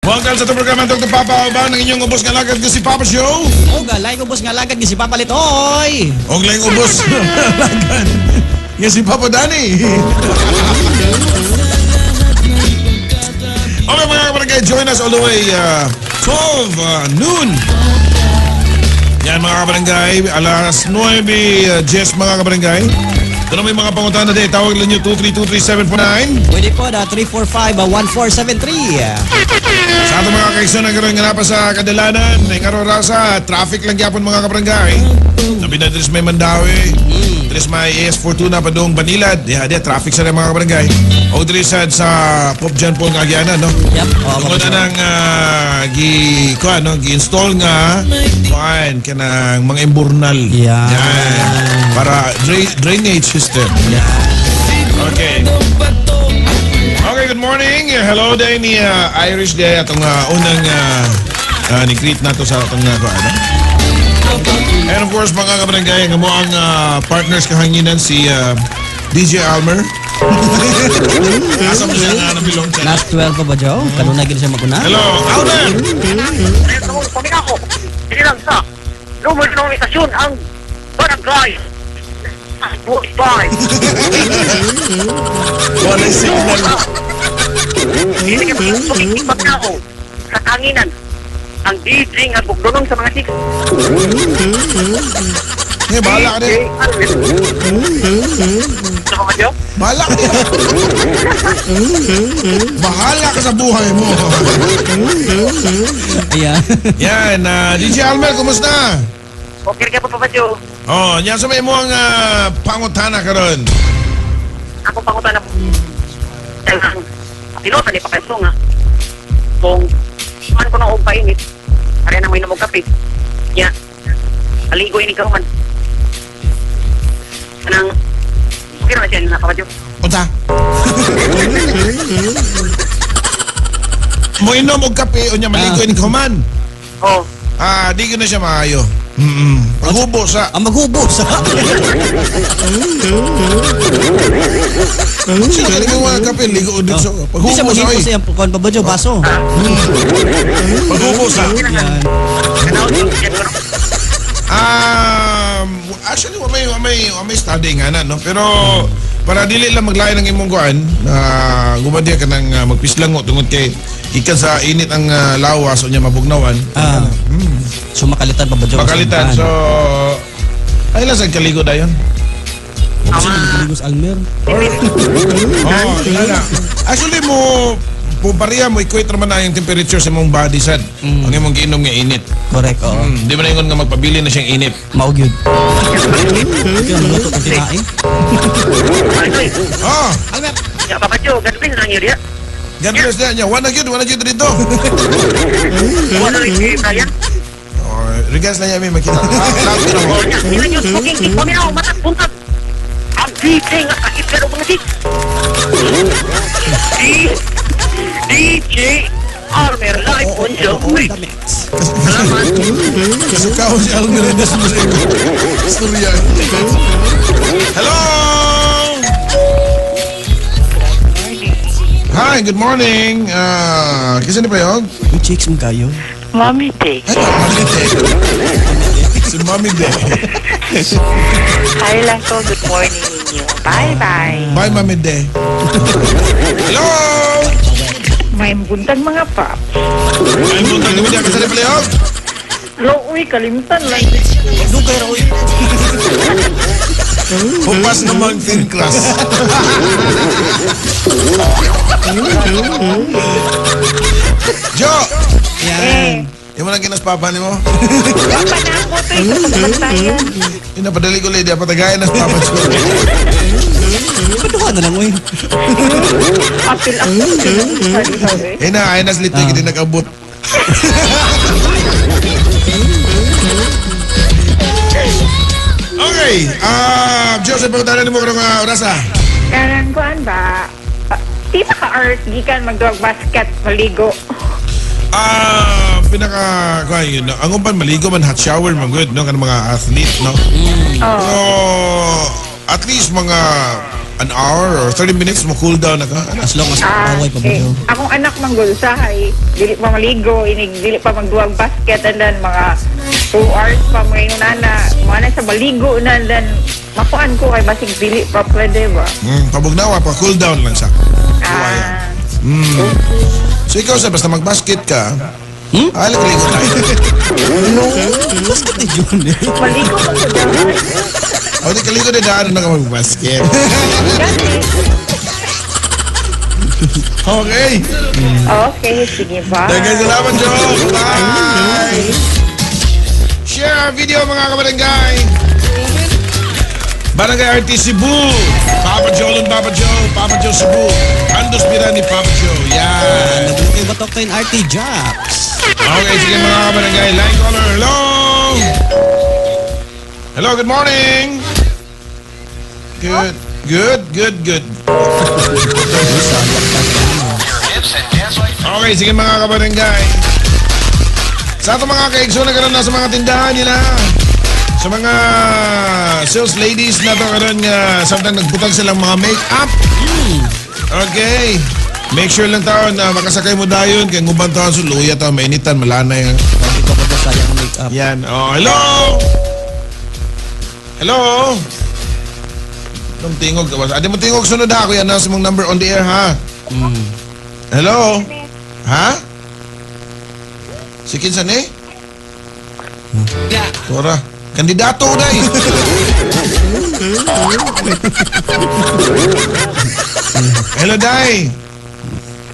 Welcome sa itong programa, Dr. Papa Uban, ang inyong ubos nga lagad nga si Papa Show. O galay ubos nga lagad si Papa Litoy. Og laing ubos nga lagad nga si Papa Danny. Okay mga kabarangay, join us all the way 12 noon. Yan mga kabarangay, alas 9:10 mga kabarangay. Ito na may mga pangutana din. Tawag lang nyo 2323749. Pwede po na 345-1473. Sa atong mga kaigsoon ang karon nga napa sa kadalanan, ay karon rasa, traffic lang gyapon mga kabarangay. Sabi na diri sa may Mandaue, diri sa may AS Fortuna padung Banilad, diha diha traffic sa mga kabarangay. O diri sad sa Pope John Paul nga agyanan, no? Yep. Oh, Tungod na nang gi kuan no, gi-install nga kuan kanang mga imburnal. Yan. Yan. Para drainage system. Okay. Okay, good morning. Hello day ni Irish day atong unang ni-greet nato sa atong kuan, no? And of course, mga kabarangay, ang amo ang partners kahanginan si DJ Almer. Asa mo siya nga nabilong siya? Last 12 pa ba, Joe? Kanunay gid siya maguna. Hello, Almer! Ako, hindi lang sa numero ng istasyon ang barangay. 45. Wala signal. Hindi ka makikipagkao sa kanginan. Ang DJ nga bugdonong sa mga chicks. Hey, bahala ka din. Sa mga Joe? Bahala ka din. Bahala ka sa buhay mo. Ayan. Yan, DJ Almer, kumusta? Okay ka pa pa, Joe. Oh, yan sa may mo ang pangutana karon. Ako pangutana po. Tinutan ni Papenso nga. Kung man ko na og painit, are na mo inom og kape. Nya. Aligo ini ka man. Kanang okay ra siya na pa, Joe. Unsa? Mo inom og kape unya maligo ini man. Oh, Ah, di ko na siya maayo. Paghubo sa Ang maghubo sa. Sino ka ligo mga kape ligo dito sa Di siya paghubo sa maghipos oy. sa iyang kuan pa ba, Joe? Baso. Paghubo sa. Yan. Actually wa may study nga na no, pero para dili lang maglain ang imong kuan na gumadiya ka nang magpislango tungod kay ikan sa init ang lawas unya mabugnawan. Ah. So makalitan pa ba, Joe? Makalitan. So ay lang sa kaligo dayon. Kasi nagkaligos Almer. Oh, yun na. Actually mo pariya mo equate naman na yung temperature sa imong body sad. Ang imong giinom nga init. Correct, oo. Di ba na ingon nga magpabili na siyang init. Mao gyud. Kaya maluto kong tinae. Oh, Almer. Ya, Papa Joe, God bless lang yun, ya. God bless na niya. Wala gyud, wala gyud dito. Wala rin kay Brian. Oh, regards na niya may makita. Lahat ka na mo. Oh, nya, sila yung smoking kick paminaw, matag buntag. Ang DJ nga sakit pero mga chicks. DJ Armer live on the week. Salamat. Kasukaw si Almer Rendes mo sa imo. Istorya. Hello! Hi, good morning. Kisa ni Prayog? Yung chicks mo kayo. Mommy Day. Ay, Mami Day. Si Mami Day. Hi lang ko. Good morning ninyo. Bye-bye. Bye, Mami Day. Hello! May buntag mga paps. May buntag ni Media. Kisa ni Prayog? Looy, kalimtan lang. Dugay ra oy. Hupas namang thin crust. Jo! Yan. Yung mo lang kinas papa ni mo? Papa na ako to sa pagbantayan. Yun na, padali ko lady. Patagayan na sa papa Jo. Paduha na lang oy. Apil ako. Sorry, sorry. Eh na, ay nas lito, hindi nag-abot. Okay, Joseph, pagkatala ni mo karong orasa. Karan kuan ba? Di ba ka art gikan magdog basket maligo? Pinaka kuan yun, no? Ang umpan maligo man hot shower man good no kanang mga athlete no. Oh. Pero at least mga an hour or 30 minutes mo cool down na ka. Ano? As long as Ah, away pa ba eh, Joe? akong anak manggol usahay, dili pa maligo, inig dili pa magduwag basket and then mga 2 hours pa mga inunana, mga na sa maligo na and then makuan ko kay basig dili pa pwede ba. Pabugnawa pa cool down lang sa. Ah, So ikaw sa basta magbasket ka. Hmm? Ay, ligo tayo. Basket ni Jun eh. Maligo ko sa daan. O di kaligo na daan na ka magbasket. Gani. Okay. Okay, sige ba. Daghang salamat, Joe. Bye. Share our video, mga kabarangay. Barangay RT Cebu. Papa Joe and Papa Joe. Papa Joe Cebu. Andos Pira ni Papa Joe. Yan. Nagluto ba talk tayo RT Jobs? Okay, sige mga kabarangay. Line caller, hello. Hello, good morning. Good, good, good, good. Okay, sige mga kabarangay. Sa atong mga kaigso na karon nasa mga tindahan nila. Sa mga sales ladies na to karon nga samtang nagbutang silang mga make-up. Okay. Make sure lang tao na makasakay mo dayon kay nguban taon sa luya ta mainitan malanay. Sabi ko pa sayang make-up. Yan. Oh, hello. Hello. Anong tingog? Adi mo tingog sunod ha. Kuya, announce mong number on the air ha. Hello? Ha? Si kinsa ni? Tora. Kandidato day. Hello, day.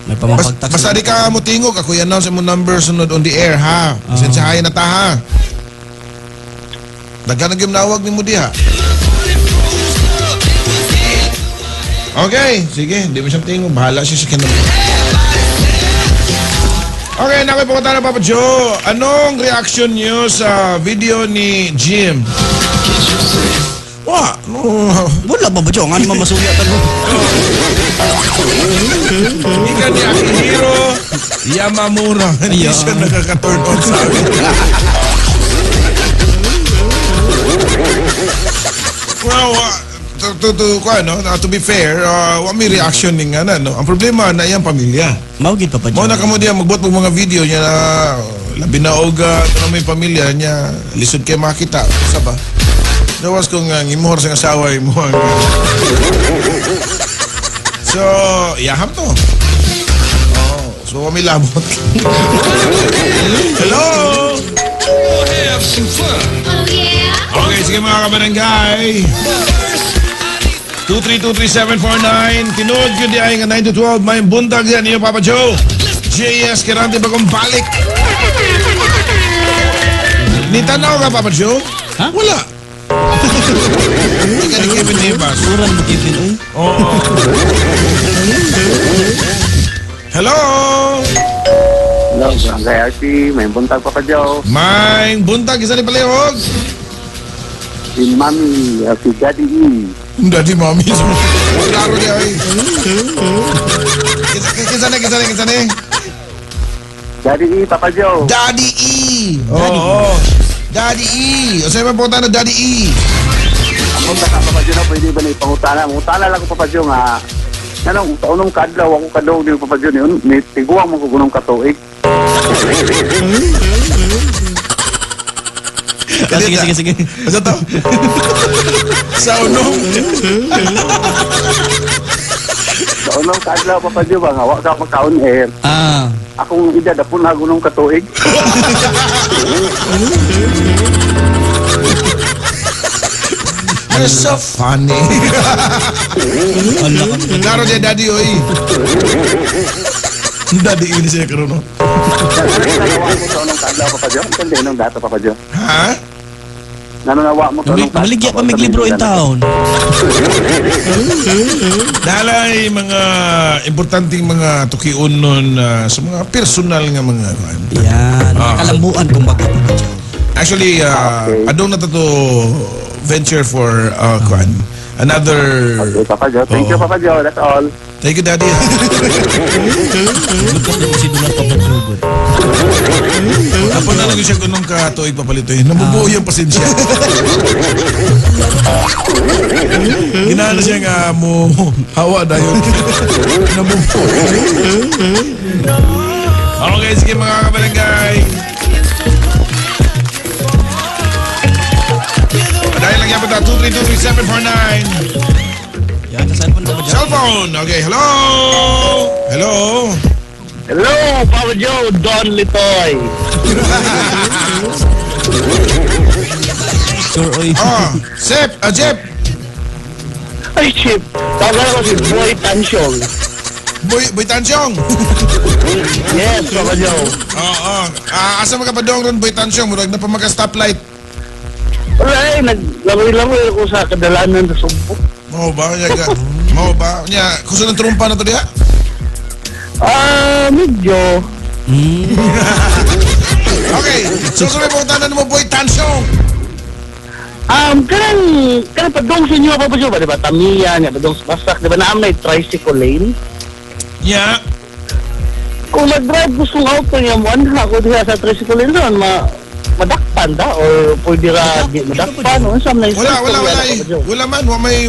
May pamapagtax. Basta di ka mo tingog, ako i-announce mo number sunod on the air ha. Pasensyahan na ta ha. Daghan na nawag ni mo diha. Okay, sige, hindi mo siya tingog. Bahala siya sa kinam. Okay, nakoy pumunta na Papa Joe. Anong reaction niyo sa video ni Jim? Wa, no. Wala ba ba Joe? Nga naman masuya tanong. Ika ni Akihiro Yamamura. Hindi siya nakaka-turn on sa akin. Well, to be fair, wa may reaction ni nga na, no? Ang problema na iyang pamilya. Mao gid Papa Joe. Mao na kamo diya magbuot og mga video niya na labi na og uh, may pamilya niya lisod kay makita sa ba. Gawas kung ang imuhor sa asawa imo ang So, yaham to. Oh, so wa may labot. Hello. Okay, sige mga kabarangay. 2323749. Tinuod yun di ay nga 9 to 12. May buntag yan niyo, Papa Joe. JS Kerante bagong balik. Nitanaw ka, Papa Joe? Ha? Wala. Hindi ka ni Kevin Nivas. Uran mo Kevin oy. Oo. Hello! Hello, Barangay RT. May buntag Papa Joe. May buntag, isa ni Palihog. Si Mami, si Daddy E. Daddy, mommy. Klaro di ay. Kinsa ni, kinsa ni, kinsa ni? Daddy E, Papa Joe. Daddy E. Oo. Daddy E. O sa'yo man na Daddy E. Ang ka Papa Joe na pwede ba na ipangutana? Mangutana lang ko Papa Joe nga. Nanong sa unong kadlaw ako kadlaw ni Papa Joe ni ni tiguang mo ko gunong katuig. Ah, sige, sige, sige. Basta to? Sa unong. Sa unong kadlaw Papa Joe ba nga wa ka makaon air. Ah. Akong edad apon na gunong katuig. You're so funny. Klaro niya, Daddy, oy. Daddy E ni siya karon no? Nanawa mo sa unong kadlaw Papa Joe? Hindi nung dato Papa Joe. Ha? Nananawa mo sa unong Maligya pa mig libro in town. Dalay mga importanteng mga tukion nun sa mga personal nga mga Yan. Ah. Kalambuan kumbaga Papa Joe. Actually, Okay. adong na to venture for kuan. Another Okay, Papa Joe. Thank you Oo. Papa Joe. That's all. Thank you, Daddy. Lukas na si Dular Papa Joe. good. Apo na lang siya kunong ka tuig papalitoy. Nabubuo yung pasensya. Ginahan na siya nga mo hawa dayon. Nabumpo. Okay, sige mga kabarangay. Dahil lang yan pa 2323749. Yan, sa cellphone ko. Cellphone. Okay, hello. Hello. Hello, Papa Joe, Don Litoy. Sure, oy. Oh, Sep, Jeff. Ay, Chip. Tawagan ako si Boy Tansyong. Boy Tansyong. Yes, Papa Joe. Oo. Asa makapadong ron Boy Tansyong? Murag na pa maka-stoplight. Wala eh, naglangoy-langoy ako sa kadalanan sa Sugbo. Mao ba? Nya ga. Mao ba? Nya, kusa ng trumpa na to diha? Ah, medyo. Okay. So, sabi mo, tanan mo, Boy Tansyong. Kanang padong sa inyo, Papa Joe ba, di ba? Tamiya, niya, padong sa Basak, di ba? Naam na tricycle lane. Nya. Kung mag-drive ko sa auto niya, mo anha ko diha sa tricycle lane doon, madakpan da or pwede ra di madakpan o sa na Wala, wala, wala. Eh. Wala man, wa may,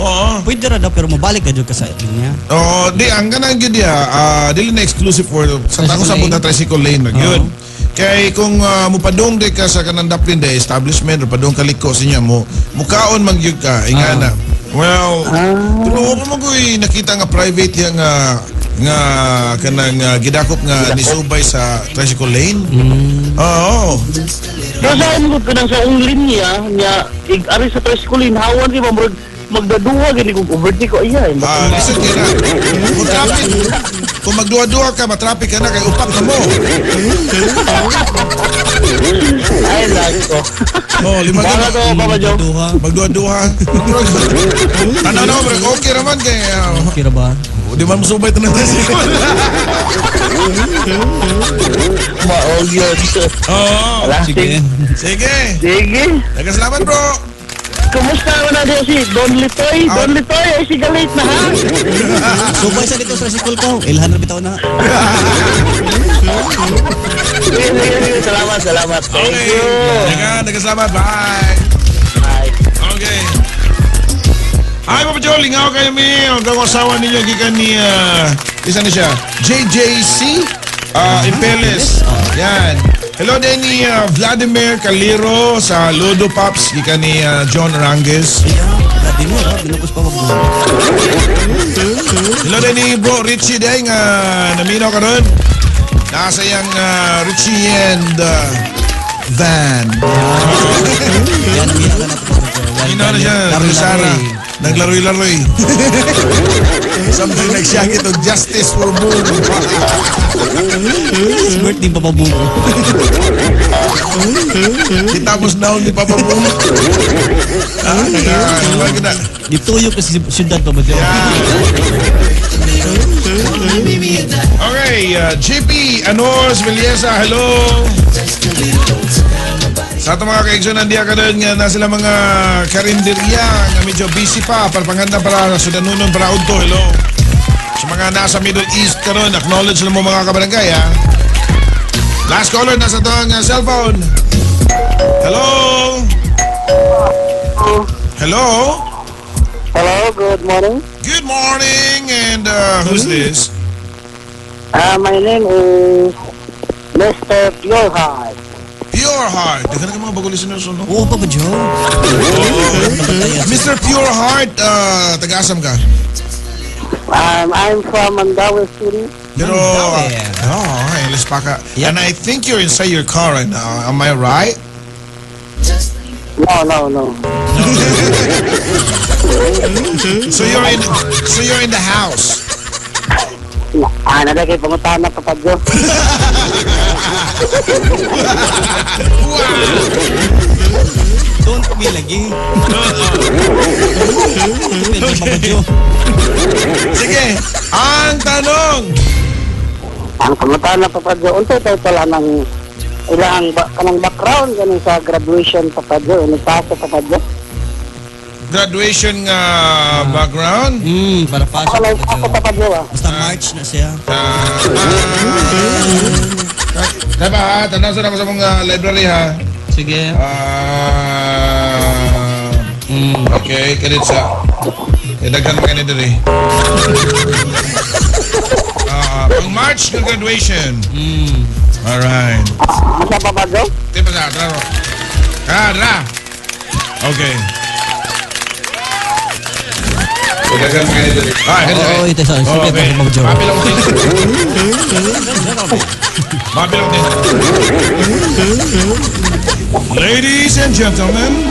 oo. Pwede ra daw, pero mabalik ka dyan ka sa linya. Oo, di, ang ganang yun diha, dili na exclusive for, sa tango sa Tricycle punta tricycle lane na yun. Kay kung mupadong di ka sa kanang daplin de establishment or padong kaliko sa inyo mo, mukaon man gyud ka, ingana. Well, pero wa mo ko'y nakita nga private yang nga kanang gidakop nga nisubay sa tricycle lane. Oo. Pero sa akong ko nang sa akong linya niya ig-ari sa tricycle lane hawan di ba murag magdaduha gani kung overtake ko ayan. Lisod kay na. Kung traffic, kung magduha-duha ka, matraffic ka na kay upak na mo. Ay nako. Oh, lima Wala to Papa Joe. Duha. Magduha-duha. Ano na, bro, okay raman kay Okay ra ba? di man musubay to ng tricycle. Maog yun. Oo. Wala, Sige. Sige. Sige. Nagkasalamat, bro. Kumusta mo na din si Don Litoy? Don Litoy, ay si Galit na ha? Subay sa dito sa tricycle ko. Ilhan na bitaw na. Sige, sige, sige. Salamat, salamat. Thank Okay. you. Nagkasalamat. Bye. Bye. Okay. Ay, Papa Joe, lingaw kayo mi. Ang kang asawa ninyo, gikan ni, isa ni siya, JJC Impeles. Yan. Hello din ni Vladimir Calero sa Ludo Pops, gikan ni John Arangues. Yeah, Vladimir, ha? Binukos pa wag. Hello din ni Bro Richie day nga naminaw karon. Nasa iyang Richie and Van. Yan, naminaw ka na ito. Naminaw na siya, Sarah. Naglaroy-laroy. Something like siya ito, justice for Boom. It's birthday Papa Boom. Kitapos na ni Papa Boom. Ah, Dituyo kasi siyudad pa ba dyan? Okay, JP Anos Villesa, hello. Sa atong mga kaigsoon, nandiya ka doon nga na sila mga karinderya nga medyo busy pa para panghanda para sudanunon para udto, hello. Sa mga nasa Middle East karon, acknowledge na mo mga kabarangay, ha. Last caller, nasa itong cellphone. Hello? Hello? Hello, good morning. Good morning, and who's this? My name is Mr. Pureheart. Pure Heart. Daghan ka mga bago listeners, no? Oo, Papa Joe. Mr. Pure Heart, taga-asam ka? I'm from Mandaue City. Pero, Mandaue. Oh, okay, let's pack up. Yep. And I think you're inside your car right now. Am I right? No, no, no. So you're in the house. Ah, nada kay pangutana, Papa Joe. Don't be lagi. Papa Joe. Sige, ang tanong. Ang pangutana, Papa Joe, unsay title anang ilang kanang background ganing sa graduation, Papa Joe, nagpasa, Papa Joe? Graduation nga background. Para pasok, Ako Papa Joe. Papa Joe, ah. Basta March na siya. Diba ha? Tanaw sa ako sa mga library ha. Sige. Okay, kanit sa. Eh, daghan pa kani diri. Ah, pang March nga graduation. Alright. Asa Papa Joe? Di pa sa, tara. Ah, tara. Okay. Eh, daghan pa kani diri. Ah, kanit Oo, ito sa- Oh, sige, okay. Papa Joe. Mapil ako din. Mapil ako din. Ladies and gentlemen,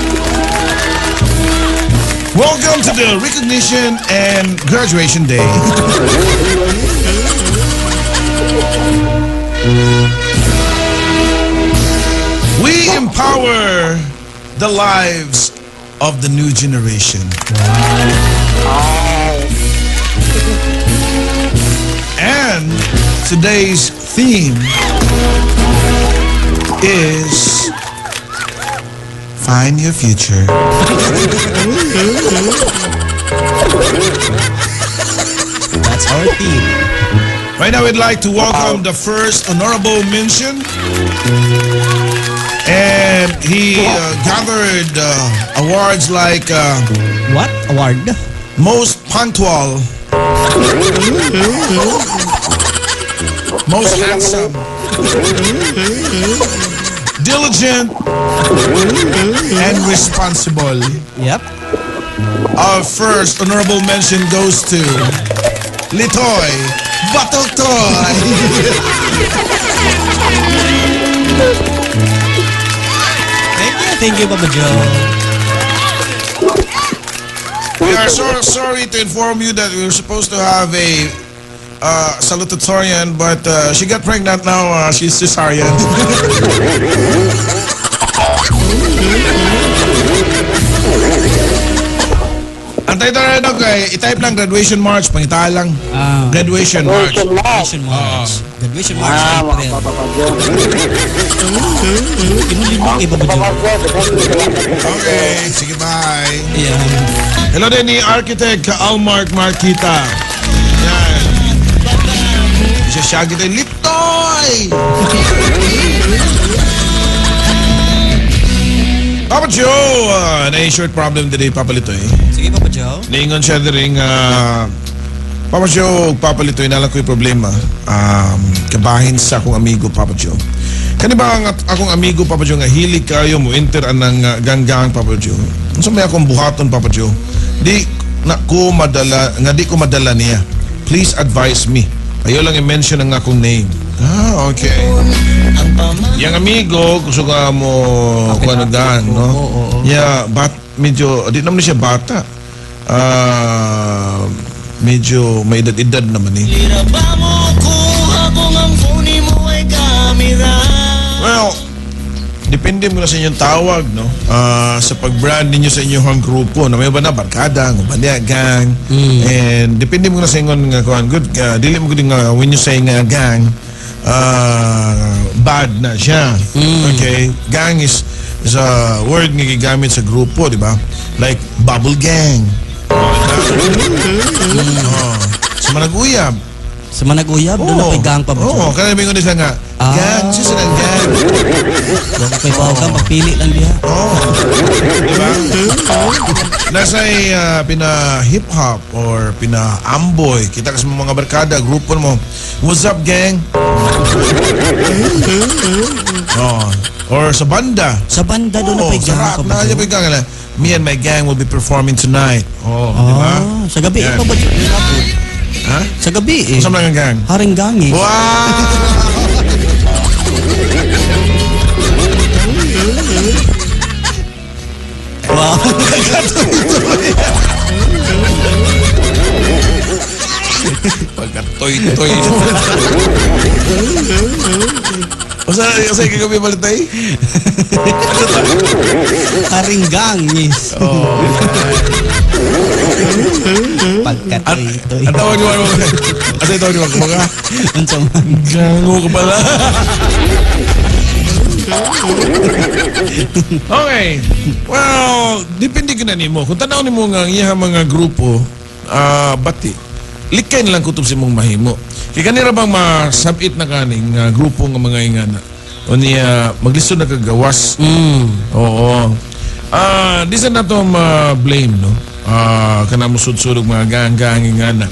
welcome to the recognition and graduation day. We empower the lives of the new generation. And today's theme is Find Your Future. That's our theme. Right now, we'd like to welcome the first honorable mention. And he gathered awards like What award? Most Punctual, Most Handsome, Diligent, and Responsible. Yep. Our first honorable mention goes to Litoy Batoktoy. Thank you, Papa Joe. We are so sorry to inform you that we were supposed to have a salutatorian, but she got pregnant now. She's cesarean. Antay tayo na kay i-type lang graduation march, pangita lang. Ah. Graduation march. Graduation March. Graduation March. Graduation March, Ah, mga April. Papa Joe. Kinulimok kay Papa Joe. Papa Joe, daghan salamat. Okay, sige, bye. Yeah. Hello din ni Architect Almark Marquita. Yan. Siya siya kita Litoy! Papa Joe, na short problem today, Papa Litoy. Sige, Papa Joe. Niingon siya diri nga Papa Joe, Papa Litoy, nalang ko'y problema. Kabahin sa akong amigo, Papa Joe. Kani ba ang akong amigo, Papa Joe, nga hilig kayo mo enter anang ganggang, Papa Joe? Unsa may akong buhaton, Papa Joe? Di na ko madala, nga di ko madala niya. Please advise me. Ayaw lang i-mention ang akong name. Ah, okay. Yang amigo, gusto ka mo kuno gang, no? Oo. Yeah, bat medyo di naman siya bata. Ah, medyo may edad-edad naman eh. Well, depende mo na sa inyong tawag, no? Ah, sa pag-brand ninyo sa inyong grupo, na may ba na barkada, ng ba gang. And depende mo na sa inyong nga kuan good, dili mo gud nga when you say nga gang, bad na siya. Okay? Gang is a word nga gigamit sa grupo, di ba? Like bubble gang. Oh. Sa manag-uyab. Sa manag-uyab, doon na kay gang pa ba? Oo, kaya may ngunit siya nga. Ah. Gang, siya silang gang. Doon kay Pao gang, pagpili lang diha. Oo. Di ba? Nasa pina hip-hop or pina amboy, kita kasi mga barkada, grupo mo, what's up gang? Oh. Or sa banda. Sa banda doon na Oo, kay sa gang rap pa ba? na, may gang. Me and my gang will be performing tonight. Oh, di ba? Ah, sa gabi Yan. eh, pa ba? Ha? Sa gabi eh. Sa mga gang? Haring gang eh. Wow! Wow. Pagkatoy-toy. Basta, kasi kagabi balik tayo? Haring gang yes. Oh. Pagkatoy-toy. Ang tawag niyo, ano yung tawag niyo, kumaga? Unsa man? Gango ka pala. Okay. Well, depende ka na nimo. Kung tanaw nimo nga ang iyang mga grupo, bati, likay na lang kutob sa imong mahimo. Kay kanira bang masabit na kaning grupo nga mga ingana. O niya, maglisod na kagawas. Oo. Di sa nato ma-blame, no? Kana mo sud-sud og mga gang-gang nga na.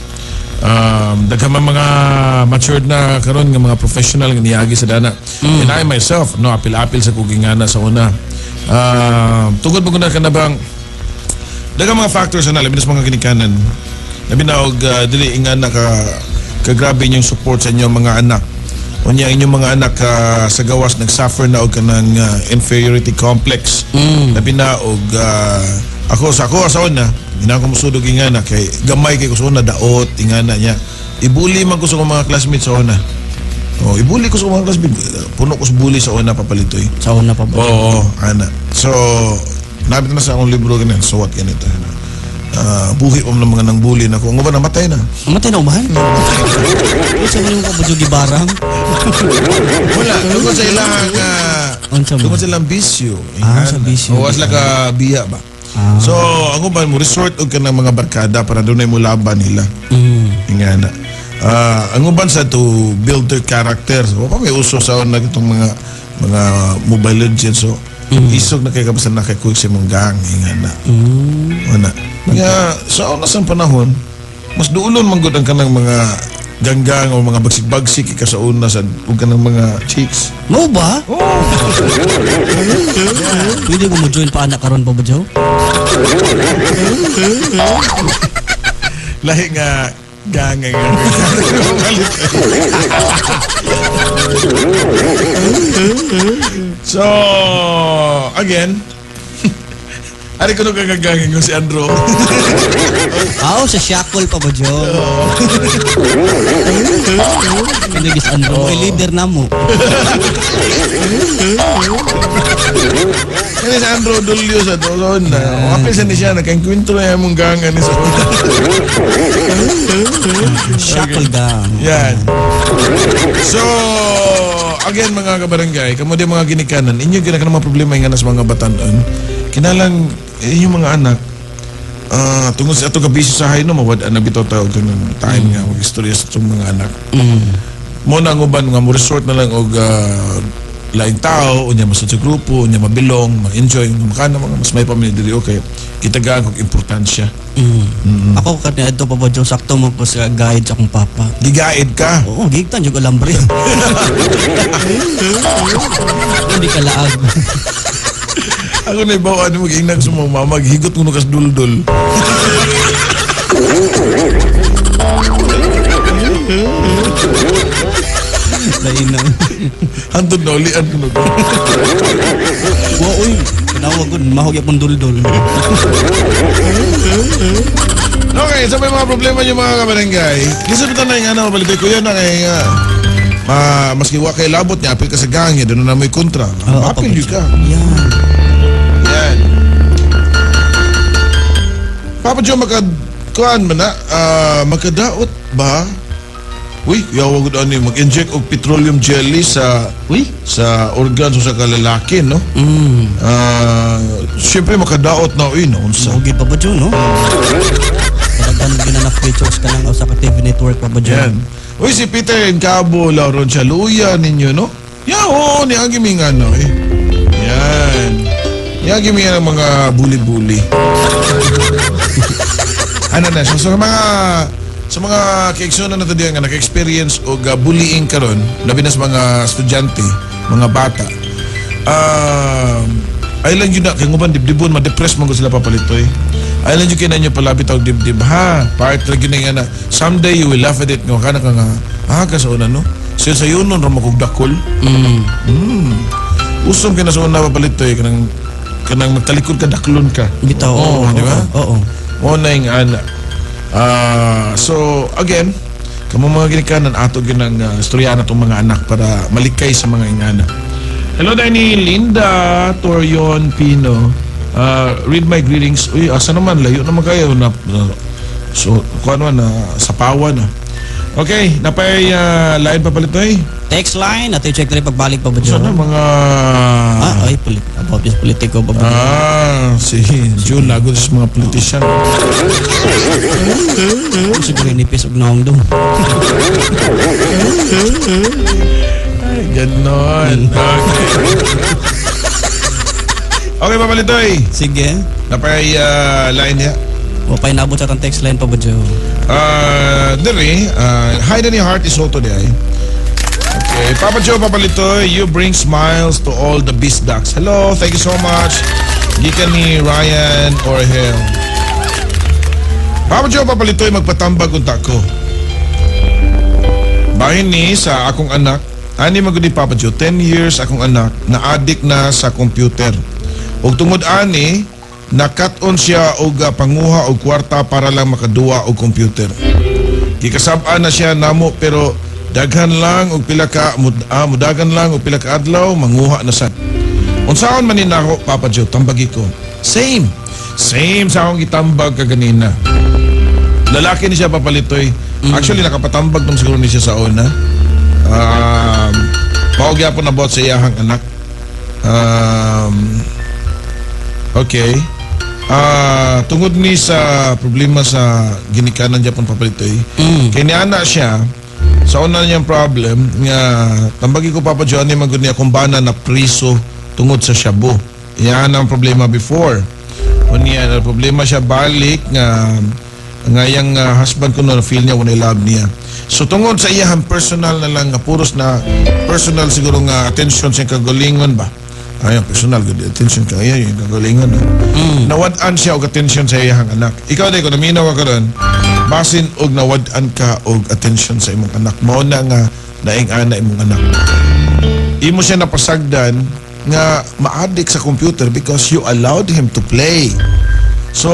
Daghan man mga matured na karon nga mga professional nga niagi sa dana. And I myself, no, apil-apil sa kog ingana sa una. Tungod mo na kana bang daghang mga factors na labi na sa mga ginikanan. Labi na og dili ingana ka kagrabe inyong support sa inyong mga anak. Unya inyong mga anak sa gawas nag-suffer na og kanang inferiority complex. Labi na og ako sa ako sa una, gina ko musud og ingana kay gamay kay ko sa una, daot ingana niya. I-bully man ko sa akong mga classmates sa una. Oh, i-bully ko sa akong mga classmates. Puno ko sa bully sa una, papalitoy. Sa una pa ba? Oo, ana. So, nabit na sa akong libro ganyan. So what ganito. Buhi pa man ang mga nang bully na ko. Ang uban namatay na. Namatay na uban? Sa mga pa ba gibarang? Wala. Tungkol sa ilang Unsa man? tungkol sa ilang bisyo. Ah, sa bisyo. O, sila ka biya ba? So, ang uban mo, resort og kanang mga barkada para dunay mo laban nila. Ingana. Ang uban sa to build their character. So, pa may uso sa una itong mga Mobile Legends. So, isog na kay kabasan na kay quick sa imong gang. Ingana. Wala. Nga, sa una sa panahon, mas duulon man gud ang kanang mga ganggang o mga bagsik-bagsik ka sa una sa ug kanang mga chicks. Mo ba? Oh. Pwede ko mo join pa anak karon pa ba, Joe? Lahi nga gang nga. So, again, ari ko nung gagagangin ko si Andrew. Ah, sa Shackle pa ba, Joe? Ano gis Andrew? Ay, leader na mo. Kani si Andrew Dulio sa doon na. Apil sa ni siya, nagkainkwentro na yung mong gangan ni sa una. Shackle gang. Yan. So, again mga kabarangay, kamo di mga ginikanan, inyo gina ka mga problema nga na sa mga batanon. Kinalang inyong mga anak, tungod sa ato ka busy sa hay no, mawad na bitaw tawag ka ng time nga mag-istorya sa itong mga anak. Mo na ang uban nga mo resort na lang og laing tao, unya masud sa grupo, unya mabilong, ma-enjoy, makana mga mas may pamilya diri okay. Kitagaan kog importansya. Ako kani adto pa ba, Joe, sakto mo ko sa guide sa akong papa. Gigaid ka. Oo, gigtan jud alambre. Hindi ka laag. Ako na ibawaan mo giingnan sa mga mama, gihigot ko kas duldul. Lain na. Hantod na ulian ko. Wa uy, tinawag ko mahog yapon duldul. Okay, sa may mga problema niyo mga kabarangay, lisod ito na yung ano, balitoy ko yun na kay maski wa kay labot niya, apil ka sa gang niya, doon na may kontra. Apil yun ka. Yan. Yan. Papa Joe, kuan man na, magkadaot ba? Uy, yawa gud ani mag-inject og petroleum jelly sa Uy. sa organs o sa kalalaki, no? Siyempre makadaot na uy, no? Unsa? Mugi pa ba, Joe, no? Kadaghan ginanap features ka lang sa TV network pa ba, Joe? Yan. Uy, si Peter Encabo, Lauron siya, luya ninyo, no? Ya, oo, ni Agi Mingano, eh. Yan. Ni Agi Mingano mga buli-buli. Ano na, so, sa mga kaigsunan na ito diyan nga naka-experience og bullying karon, labi na sa mga estudyante, mga bata. Ay lang yun na, kay nguban dibdibon, ma-depress man gud sila papalitoy. Ay lang yun kay ninyo palabi tawag dibdib, ha? Part ra gyud nga na, someday you will laugh at it. Nga kana ka nga, ka sa una, no? So sa yun nun, ramag og dakol. Usom kay na sa una papalitoy, kanang magtalikod ka, daklon ka. Bitaw, Oo, oo, di ba? Oo. Mo na yung ana. So, again, kamo mga ginikanan, ato ginang istorya na itong mga anak para malikay sa mga ingana. Hello, Danny. Linda Torion Pino. Read my greetings. Uy, asa naman? Layo naman kayo. Na, so, kuha naman, sapawa na. Okay, napay line pa palit eh. Text line, ato i-check na rin pagbalik pa ba, Joe? Sana mga... Ay, about this politiko pa ba? Si June Lago sa mga politician. Siguro inipis og naong dong. Ay, ganon. Okay. Okay, Papa Litoy. Sige. Napay line niya. O pa inabot sa atong text line, Papa Joe. Diri, hi Danny Heart is Soto di ay. Okay, Papa Joe, Papa Litoy, you bring smiles to all the Bisdaks. Hello, thank you so much. Gikan ni Ryan Orhel. Papa Joe, Papa Litoy, magpatambag unta ko. Bahin ni sa akong anak, ani magudi, Papa Joe, 10 years akong anak, na-addict na sa computer. Ug tungod ani, nakat-on siya og panguha og kwarta para lang makaduwa og computer. Gikasab-an na siya namo pero daghan lang og pila ka mudagan lang og pila ka adlaw manguha na sad. Unsaon man ni nako, Papa Joe, tambagi ko. Same. Same sa akong gitambag kaganina. Lalaki ni siya, Papa Litoy. Actually nakapatambag nung siguro ni siya sa una. Mao gyapon na about sa iyahang anak. Okay. Tungod ni sa problema sa ginikanan Japon, Papa Litoy. Kay niana siya sa una niyang problem nga tambagi ko, Papa Johnny, man gud niya akong bana na priso tungod sa shabu. Iyan ang problema before. Unya na problema siya balik nga nga yang husband ko na feel niya when I love niya. So tungod sa iyahang personal na lang nga puros na personal siguro nga attention sa kagalingon ba. Ay, personal good attention ka iya yung kagalingon. No? Nawad-an siya og attention sa iyahang anak. Ikaw day kung naminaw ka karon, basin og nawad-an ka og attention sa imong anak. Mao na nga naing ana imong anak. Imo siya napasagdan nga ma-addict sa computer because you allowed him to play. So,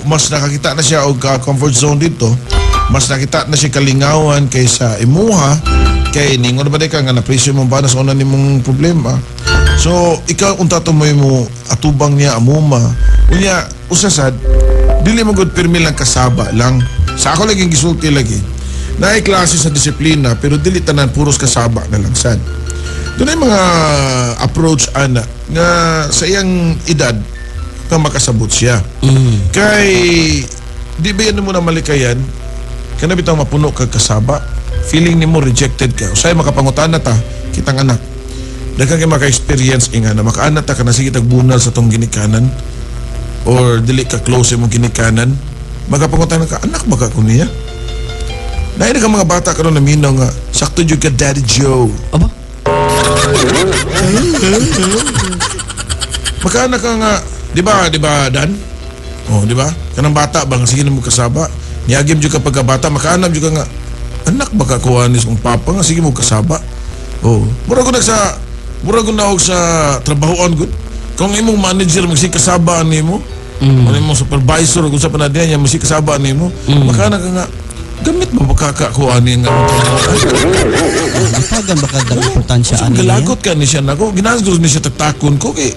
mas nakakita na siya og comfort zone dito. Mas nakita na siya kalingawan kaysa imuha kay ningon ba di ka nga na-appreciate mo ba na sa una nimong problema. So, ikaw unta to mo mo atubang niya amuma. Unya, usasad dili mo gud pirmi lang kasaba lang. Sa ako lagi gisulti lagi. Naay klase sa disiplina pero dili tanan puros kasaba na lang sad. Doon ay mga approach ana nga sa iyang edad nga makasabot siya. Kay di ba yan mo na malikayan kana bitaw mapuno kag kasaba, feeling nimo rejected ka. Usay makapangutana ta kitang anak. Daghan kay maka-experience inga na makaana ta kana sige tagbunal sa tong ginikanan or dili ka close imong ginikanan, makapangutana ka, anak ba ka ko niya? Dahil ka mga bata karon naminaw nga sakto jud ka, Daddy Joe. Aba? Makaana ka nga, di ba Dan? Oh, di ba? Kanang bata ba nga sige na mo kasaba. Niagim jud ka pagkabata, makaanam jud ka nga anak ba ka kuha ni sa papa nga sige mo kasaba. Oh, murag ko naog sa trabahoan gud. Kung imong manager magsige kasaba nimo, mm. imong supervisor kung sa panadiyan niya magsige kasaba nimo, makaana ka nga gamit ba makakakuha niya nga mong trabahoan? Gitagan ba ka dag importansya So, ani niya? galagot ka ni siya nako, ginasgos ni siya taktakon ko kay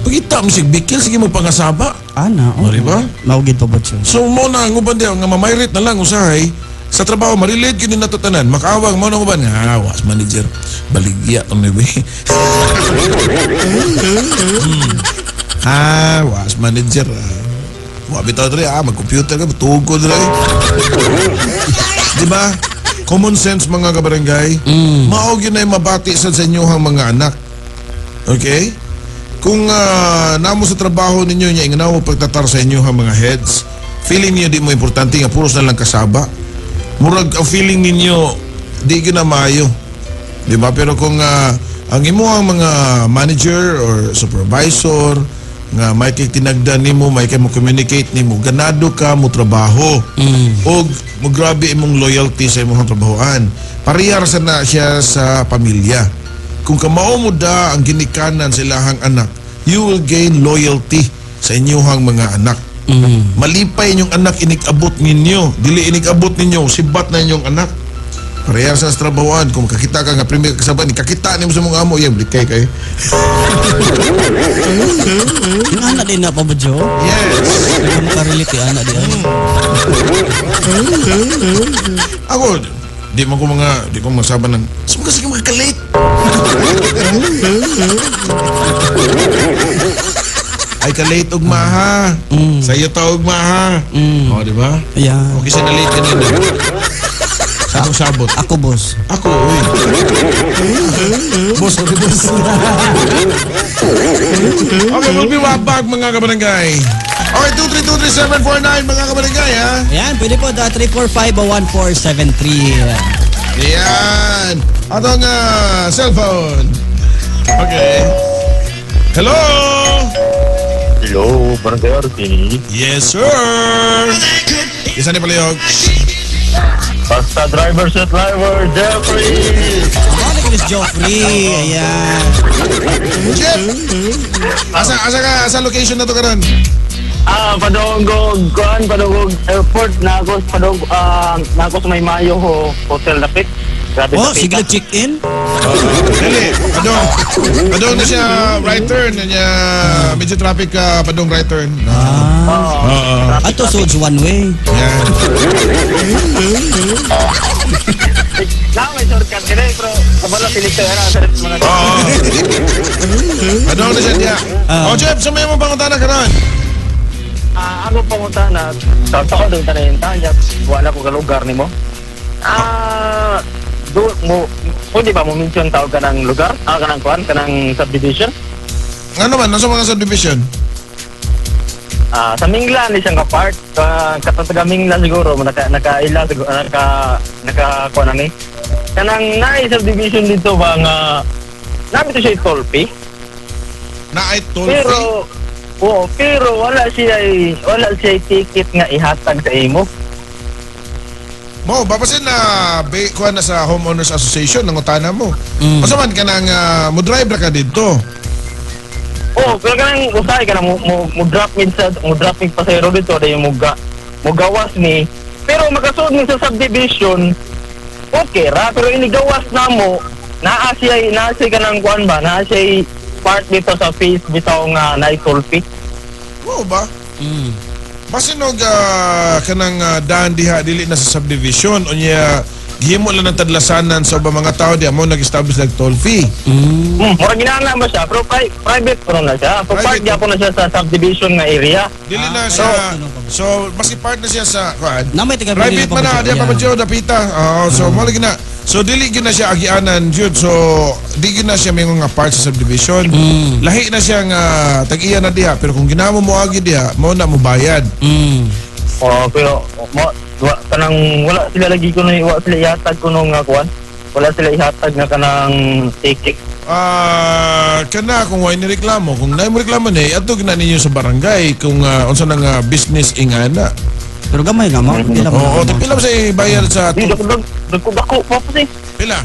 pagita mo sig bikil sige mo pangasaba. Ana, Oh, di ba? Mao gid, Papa Joe. So mo na ang uban diya nga mamayrit na lang usahay sa trabaho ma-relate gyud ni nato tanan. Makaawang mo na uban nga was manager baligya tong ni. Was manager. Wa bitaw diri mag-computer ka tugod diri. Di ba? Common sense, mga kabarangay. Mao gyud na mabati sad sa inyohang mga anak. Okay? Kung namo sa trabaho ninyo niya inganaw mo pagtatar sa inyohang mga heads, feeling niyo di mo importante nga puros na lang kasaba. Murag ang feeling ninyo di gyud na maayo. Di ba? Pero kung ang imuhang mga manager or supervisor nga may kay tinagdan nimo, may kay mo communicate nimo, ganado ka mo trabaho. Og mo grabe imong loyalty sa imong trabahoan. Parehar sa na siya sa pamilya. Kung kamao mo da ang ginikanan sa ilahang anak, you will gain loyalty sa inyuhang mga anak. Malipay inyong anak inig-abot ninyo. Dili inig-abot ninyo, sibat na inyong anak. Parehas sa trabahoan, kung kakita ka nga premier kasaban, kakita nimo sa mga amo, yan, blikay kay. Yung anak din na, Papa Joe. Yes. Hindi ka makarelate kay anak di ay. Ako, di ko masaban ng, saan kasi ka makakalate? Ay, kalate og maha. Sa iyo ta og maha. O, di ba? Yeah. Okay siya na late kanina. Atong sabot. Ako, boss. Ako, uy. Boss, okay, boss. Okay, we'll be right back, mga kabarangay. Okay, 2323749, mga kabarangay, ha? Ayan, pwede po, 345-1473. Yan. Atong cellphone. Okay. Hello? Hello, Barangay RC. Yes, sir. Isa ni Palihog. Basta driver sa driver, Jeffrey! Ako na Joffrey. Ayan. Jeff! Asa ka, asa location na to karon? Ah, padungog, kuan, padungog airport, na ako, padung, na ako sa may Mayo ho, hotel dapit. Grabe Oh, dapit, sige ah. check-in. Dili, padong. Padong na siya right turn niya, medyo traffic ka padong right turn. Ah. Oo. Oo. Traffic, Ato traffic. sods one way. Yan. Na, may shortcut ka eh, pero kabalo silikto yan, sa mga Oo. Padong na siya diya. Oh, Jeff, sa may mo pangutana karon. Ah, ako pangunta na, sa tao doon tanin tanya, wala ko ka lugar nimo. Ah, do mo pwede ba mo mention tawag ka ng lugar? Ah, kanang kuan, kanang subdivision? Ano man, nasa mga subdivision? Ah, sa Mingla ni siyang ka-part. Katong taga Mingla siguro mo naka nakaila siguro naka naka kuan na ni. Kanang naay subdivision dito ba nga nabi to siya toll fee. Na ay toll free. Pero oo, pero wala siya ticket nga ihatag sa imo. Mo, babasin na be, kuha na sa Homeowners Association ng utana mo. Asa man ka nang mo drive ra ka dito. Oh, pero kanang usahay ka na mo drop mid sa mo drop mid pasahero dito dahil mo gawas ni. Pero makasuod ni sa subdivision, okay ra, pero inigawas na mo, naa siya kanang kuan ba, naa siya part dito sa face bitaw nga naay toll fee. Mo ba? Mm. Basin og kanang daan diha dili na sa subdivision unya gihimo lang ng tadlasanan sa ubang mga tao diha mo nag-establish nag toll fee. Murag ginana ba siya, pero private ko na siya. So Private. part gyapon na siya sa subdivision nga area. Dili na Ah, siya. ano pa ba? So maski part na siya sa kuan. Na may taga Private man na diha pa ba dapita. Oo, so mo lagi na. So dili gyud na siya agianan jud. So di gyud na siya may nga part sa subdivision. Lahi na siya nga tag-iya na diha, pero kung ginamo mo agi diha, mo na mo bayad. Oh, pero mo wa, kanang wala sila lagi ko wa sila ihatag ko nung nga kuan. Wala sila ihatag nga kanang ticket. Ah, kana kung way ni reklamo, kung naay mo reklamo ni adto na ninyo sa barangay kung unsa na nga business ingana. Pero gamay nga mo. Pila mo. Oo, pila ba sa bayad sa Di dako dako dako pa po si. Pila?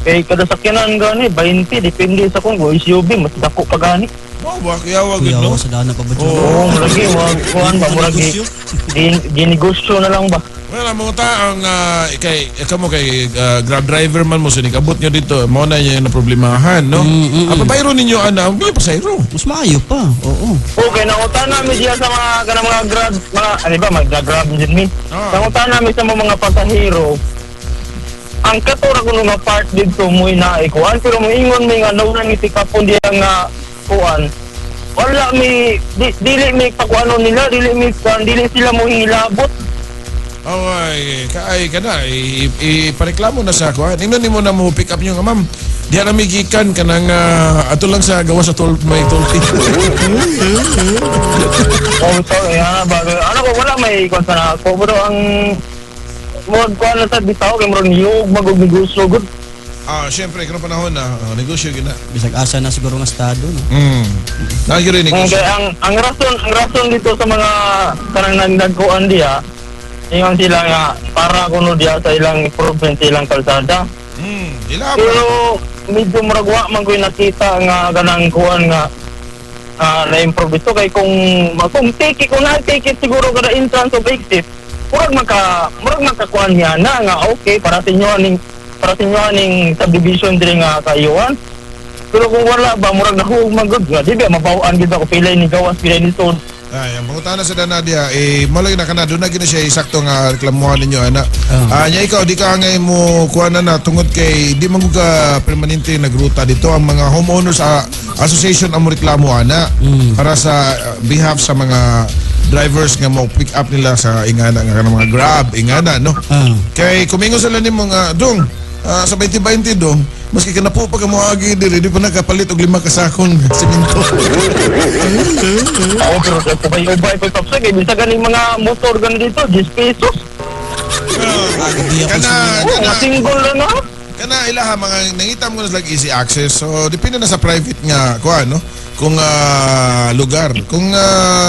Kay kada sakyanan gani 20, depende sa kung SUV mas dako pa gani. Mo ba kuya wa gud Kuya, no? sa dana pa ba dyan? Oo, lagi wa kuan ba murag ginegosyo na lang ba. Wala mo ta ang kay ikaw mo kay Grab driver man mo sinikabot nyo dito, mo na niya na problemahan, no? Ang pabayro ninyo ana, hindi pa sayro. Mas maayo pa. Oo. Okay, nangutan namin siya sa mga kanang mga Grab, mga ano ba mag-Grab din mi. Ah. Nangutan namin sa mga pasahero. Ang katura kuno nga part dito mo na ikuan pero moingon mi nga nawala ni tikapon diya nga kuan. Wala mi di, dili mi pakuano nila, dili mi kuan, dili sila mo hilabot. Oh, ay, kaay ka na, ipareklamo na sa kuan. Ingnon nimo na mo pick up nyo nga ma'am. Diha na mi gikan kanang ato lang sa gawa sa toll may toll fee. Oh, sorry, ha, bago. Ano ko wala may kuan sa na ako pero ang murag kuan na sa bitaw kay murag niyog magog negosyo gud. Ah, syempre kano panahon na negosyo gina. Bisag asa na siguro nga estado, no? Naa gyud negosyo. Okay, ang rason dito sa mga kanang nagkuan diha, ingon sila nga para kuno diha sa ilang improvement sa ilang kalsada. Ila ba? Pero medyo murag wa man ko'y nakita nga kanang kuan nga na-improve ito kay kung ticket kung na ticket siguro kada entrance of exit, murag makakuan niya na nga okay para sa inyo aning subdivision diri nga kayuan. Pero kung wala ba, murag nahug man gud nga di ba mabawaan gid ako pilay ni gawas pilay ni sud. Ay, ang pangutana sa dana diha, eh, malagi na kana, doon na gina siya isakto nga reklamuhan ninyo, ana. Ah, nya ikaw, di ka ngay mo kuha na na tungod kay di man gud ka permanente nagruta dito. Ang mga homeowners association ang mo reklamo, ana, para sa behalf sa mga drivers nga mo pick up nila sa ingana nga kanang mga Grab, ingana, no? Kay kumingon sila nimo nga dong, sa 2020 dong, maski ka na po pag moagi diri, di pa nakapalit og 5 ka sakong simento. Oo, pero sa ubay-ubay ko tapos kay bisa ganing mga motor ganin dito, 10 pesos. Gabi ako Kana Oo, kana single lang na. Kana ilaha mga nangita mo na sila easy access. So depende na sa private nga kuan, no? Kung lugar, kung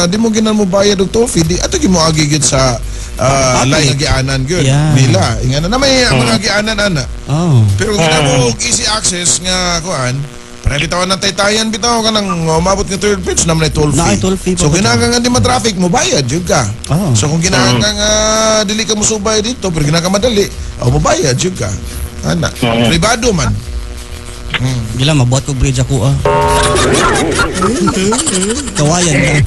di mo ginan mo bayad og toll fee, di ato gyud mo agi gyud sa Public. lain nga gianan gyud nila. Ingana na may mga gianan ana. Pero kung gina mo og easy access nga kuan, para bitaw ng taytayan bitaw kanang umabot nga third bridge na may toll fee. Naay toll fee pa So ba kinahanglan nga di ma-traffic mo bayad jud ka. So kung kinahanglan nga dili ka mosubay dito pero kinahanglan ka madali, o mobayad jud ka. Ana, pribado man. Gila, mabuhat ko bridge ako ah. Kawayan na.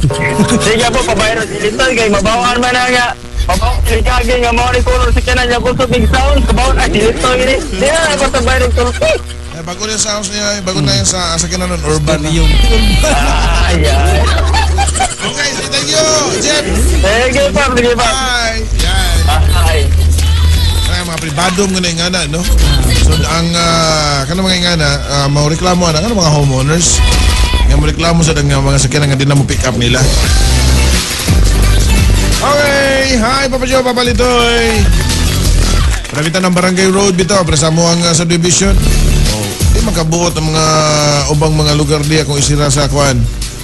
Sige po, pabayro si Linton kay mabawaan man na nga. Mabawaan si Kage nga mao ni color sa kanan niya gusto big sound, kabawaan ay si Linton gini. Di na ako sa bayro toll fee. Eh, bago na yung sounds niya, bago na yung sa kinanon urban na. Yung Ay, ay. Okay, say thank you, Jeff. Sige pa, sige pa. Bye. Yan. Bye. Ay, mga pribado mo na yung ngana, no? So, ang kanang mga ingana, mau reklamo ana kanang mga homeowners. Nga mo reklamo sa nga mga sakyanan nga di na mo pick up nila. Okay, hi Papa Joe, Papa Litoy. Prabitan ng Barangay Road bitaw para sa mo ang subdivision. Oh, di makabuot ang mga ubang mga lugar diya kung isira sa kuan.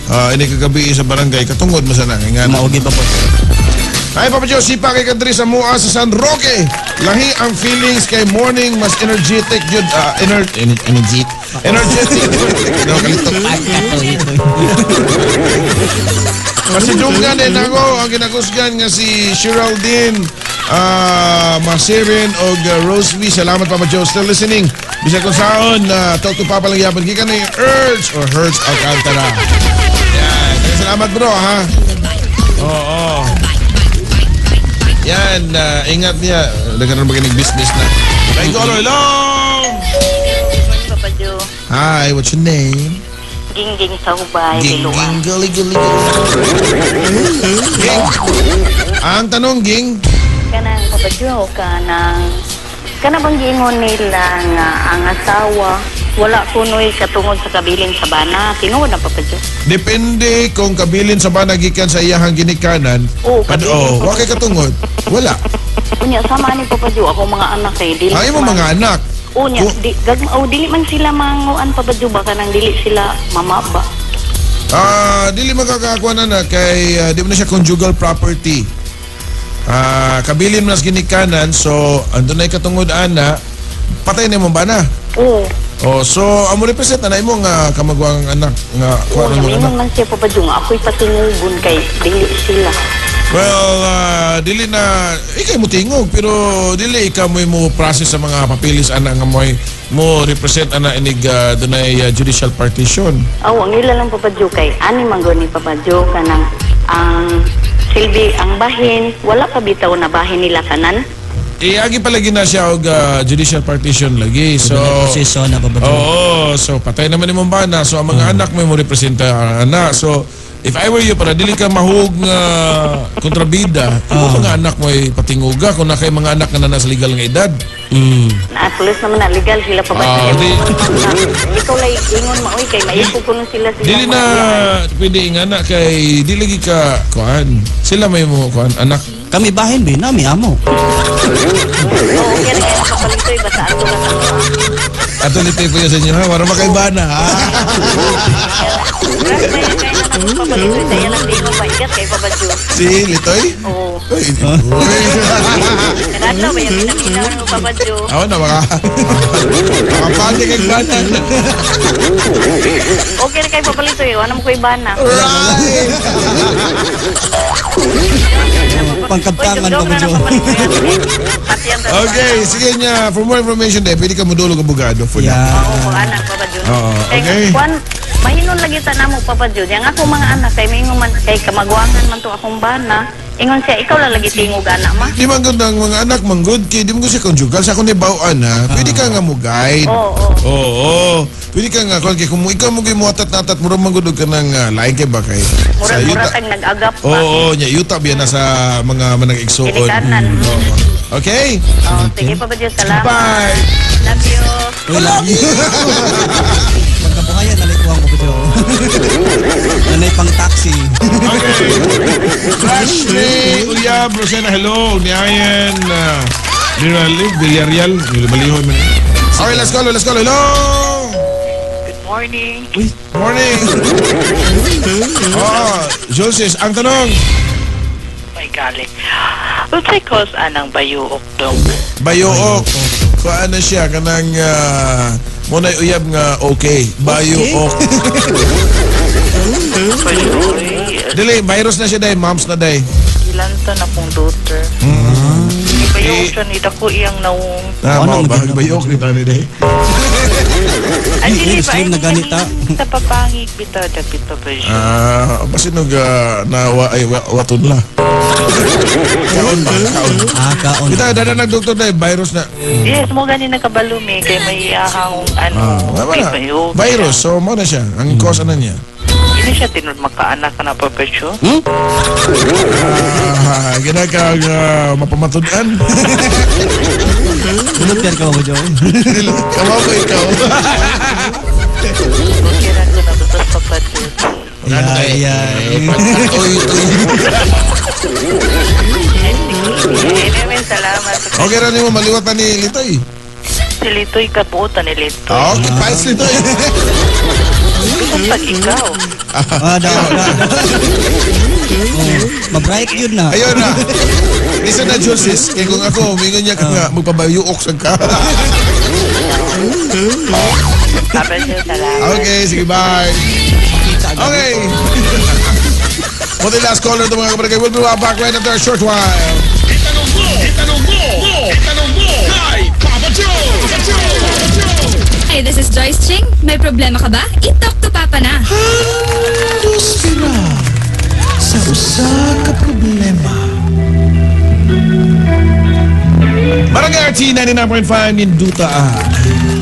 Ini kagabi sa barangay katungod mo sana nga. Maugi pa po. Hi Papa Joe, sipa kay kadri sa mua sa San Roque. Lahi ang feelings kay morning mas energetic jud, energetic. Energetic. No, kalito. Pasidunggan din ako ang ginakusgan nga si Geraldine Masirin og Rose V. Salamat Papa Joe, still listening. Bisag kung saon, talk to Papa lang yapon. Gikan ni Urge or Hertz Alcantara. Yan. Salamat bro ha. Oo. Yan, ingat niya. Nagkaroon ba kinig business na? Thank you, hello! Papa Joe. Hi, what's your name? Gingging sa Hubay, Ging, Liloan. ging, gili, gili, gili. Ging. Ang tanong, Ging. Kanang Papa Joe, kanang bang giingon nila nga ang asawa wala kunoy katungod sa kabilin sa bana. Tinuod na Papa Joe. Depende kung kabilin sa bana gikan sa iyahang ginikanan. Oo, kabilin. Oh, wa kay katungod. Wala. Unya sama ni Papa Joe ako mga anak kay dili. Ay mo mga anak. Unya di gag oh, dili man sila manguan Papa Joe ba kanang dili sila mama ba. Dili makakakuha na na kay di mo na siya conjugal property. Kabilin mo na sa ginikanan, so andun na katungod ana, patay na mo bana. Oo. Oh, so amo represent na imo nga kamagwang anak nga kuha Oo, ng mga anak. man siya Papa Joe nga ako'y patingugon kay dili sila. Well, dili na ikay mo tingog pero dili ikaw mo mo process sa mga papilis ana nga moy mo represent ana inig dunay judicial partition. Aw, ang ila lang Papa Joe kay ani man gud ni Papa Joe kanang ang silbi ang bahin wala pa bitaw na bahin nila kanan. Iagi palagi na siya og judicial partition lagi. So proseso na Papa Joe. Oo, so patay naman imong bana. So ang mga anak mo mo representa ana. So if I were you, para dili ka mahug nga kontrabida, imong mga anak mo ay patinguga kung na kay mga anak nga na nasa legal nga edad. Na at least naman na legal sila Papa Joe. Ikaw lay ingon maoy kay maipo kuno sila sila. Dili na pwede ingana kay dili gi ka kuan. Sila may mo kuan anak. Kami bahin ba nami amo. Oo, kaya kaya kapalitoy basta ato ka sa mga. Ato litoy po yun sa inyo ha, para makaibana ha. Si Litoy? Oo. Uy. Kadadlaw ba yung pinaminaw ng Papa Joe? Ako na, baka makapati kay bana. Okay na kay Papa Litoy, wala mo ko ibana. Right! Pangkabtangan Uy, Papa Joe. Okay, sige niya. For more information, eh, pwede ka mudulog abogado for that. Yeah. Oo, mga anak, Papa Joe. Oo, okay. Kwan, mahinon lagi ta namo, Papa Joe. Yang ako mga anak, kay maingon man, kay kamagwangan man to akong bana. Ingon siya, ikaw lang lagi tingog anak ma. Di man gud ang mga anak man gud kay di man gud siya conjugal sa akong nibawaan ha. Pwede ka nga mo guide. Oo, oo. Oo. Pwede ka nga kon kay kung ikaw mo gyud muatat-natat mura man gud og kanang lain kay ba kay Mura mura yuta. kang nag-agap pa. Oo, nya yuta biya na sa mga manag-igsuon. Ginikanan. Oo. Okay. Oh, sige Papa Joe, salamat. Bye. Love you. Uy, love you. Pagkabuhayan, nalay ko ang Papa Joe. Nanay pang taxi. Okay. Ashley, Uyab, Rosena, hello. Ni Ayan, Villarreal, Villarreal, man. Okay, let's go, let's go. Hello. Good morning. Morning. Oh, Jules, ang tanong, May gali. Unsay cause anang bayuok dong? Bayuok. Paano siya kanang muna'y uyab nga okay. Bayuok. Dili, virus na siya day, moms na day. Ilan ta na kong daughter. Bayuok siya ni dako iyang naong. Ah, Ano mao ang ba ganda- bayuok ni tani day. Ay, dili ba? Slim na ganita. Sa papangig bitaw dapit pa ba siya? Ah, basin og na wa ay waton la. Kaon ba? Kaon. Ah, kaon. Kita dada nag doktor day, virus na. Yes, mo gani nakabalumi kay may ahang ano, Ah, wala na. bayuok. Virus, so mo na siya. Ang cause ano niya. Hindi siya tinod makaanak ka na pa ba siya? Ah, ginaka mapamatud-an. Bunot yan ka, Papa Joe. Kawaw ko ikaw. Okay ra ko na basta kapatid. Yeah, yeah. Uy, uy. Anyway, salamat. Okay ra nimo maliwat na ni Litoy. Si Litoy kabuotan ni Litoy. Ah, okay, pais Litoy. Bisan pag ikaw. Ah, daw, daw. Oh, mabright yun na. Ayun na. Isa na Jules, kay kung ako, mingon niya ka nga, magpabayuok sa ka. Sabi siya, salamat. Okay, sige, bye. Okay. For the last caller ito mga kabarangay, we'll be right back right after a short while. Itanong mo, itanong mo, itanong mo kay Papa Joe. Hi, this is Joyce Ching. May problema ka ba? I-talk to Papa na. Handos sa usa ka problema. Barangay RT 99.5 Ninduta ah.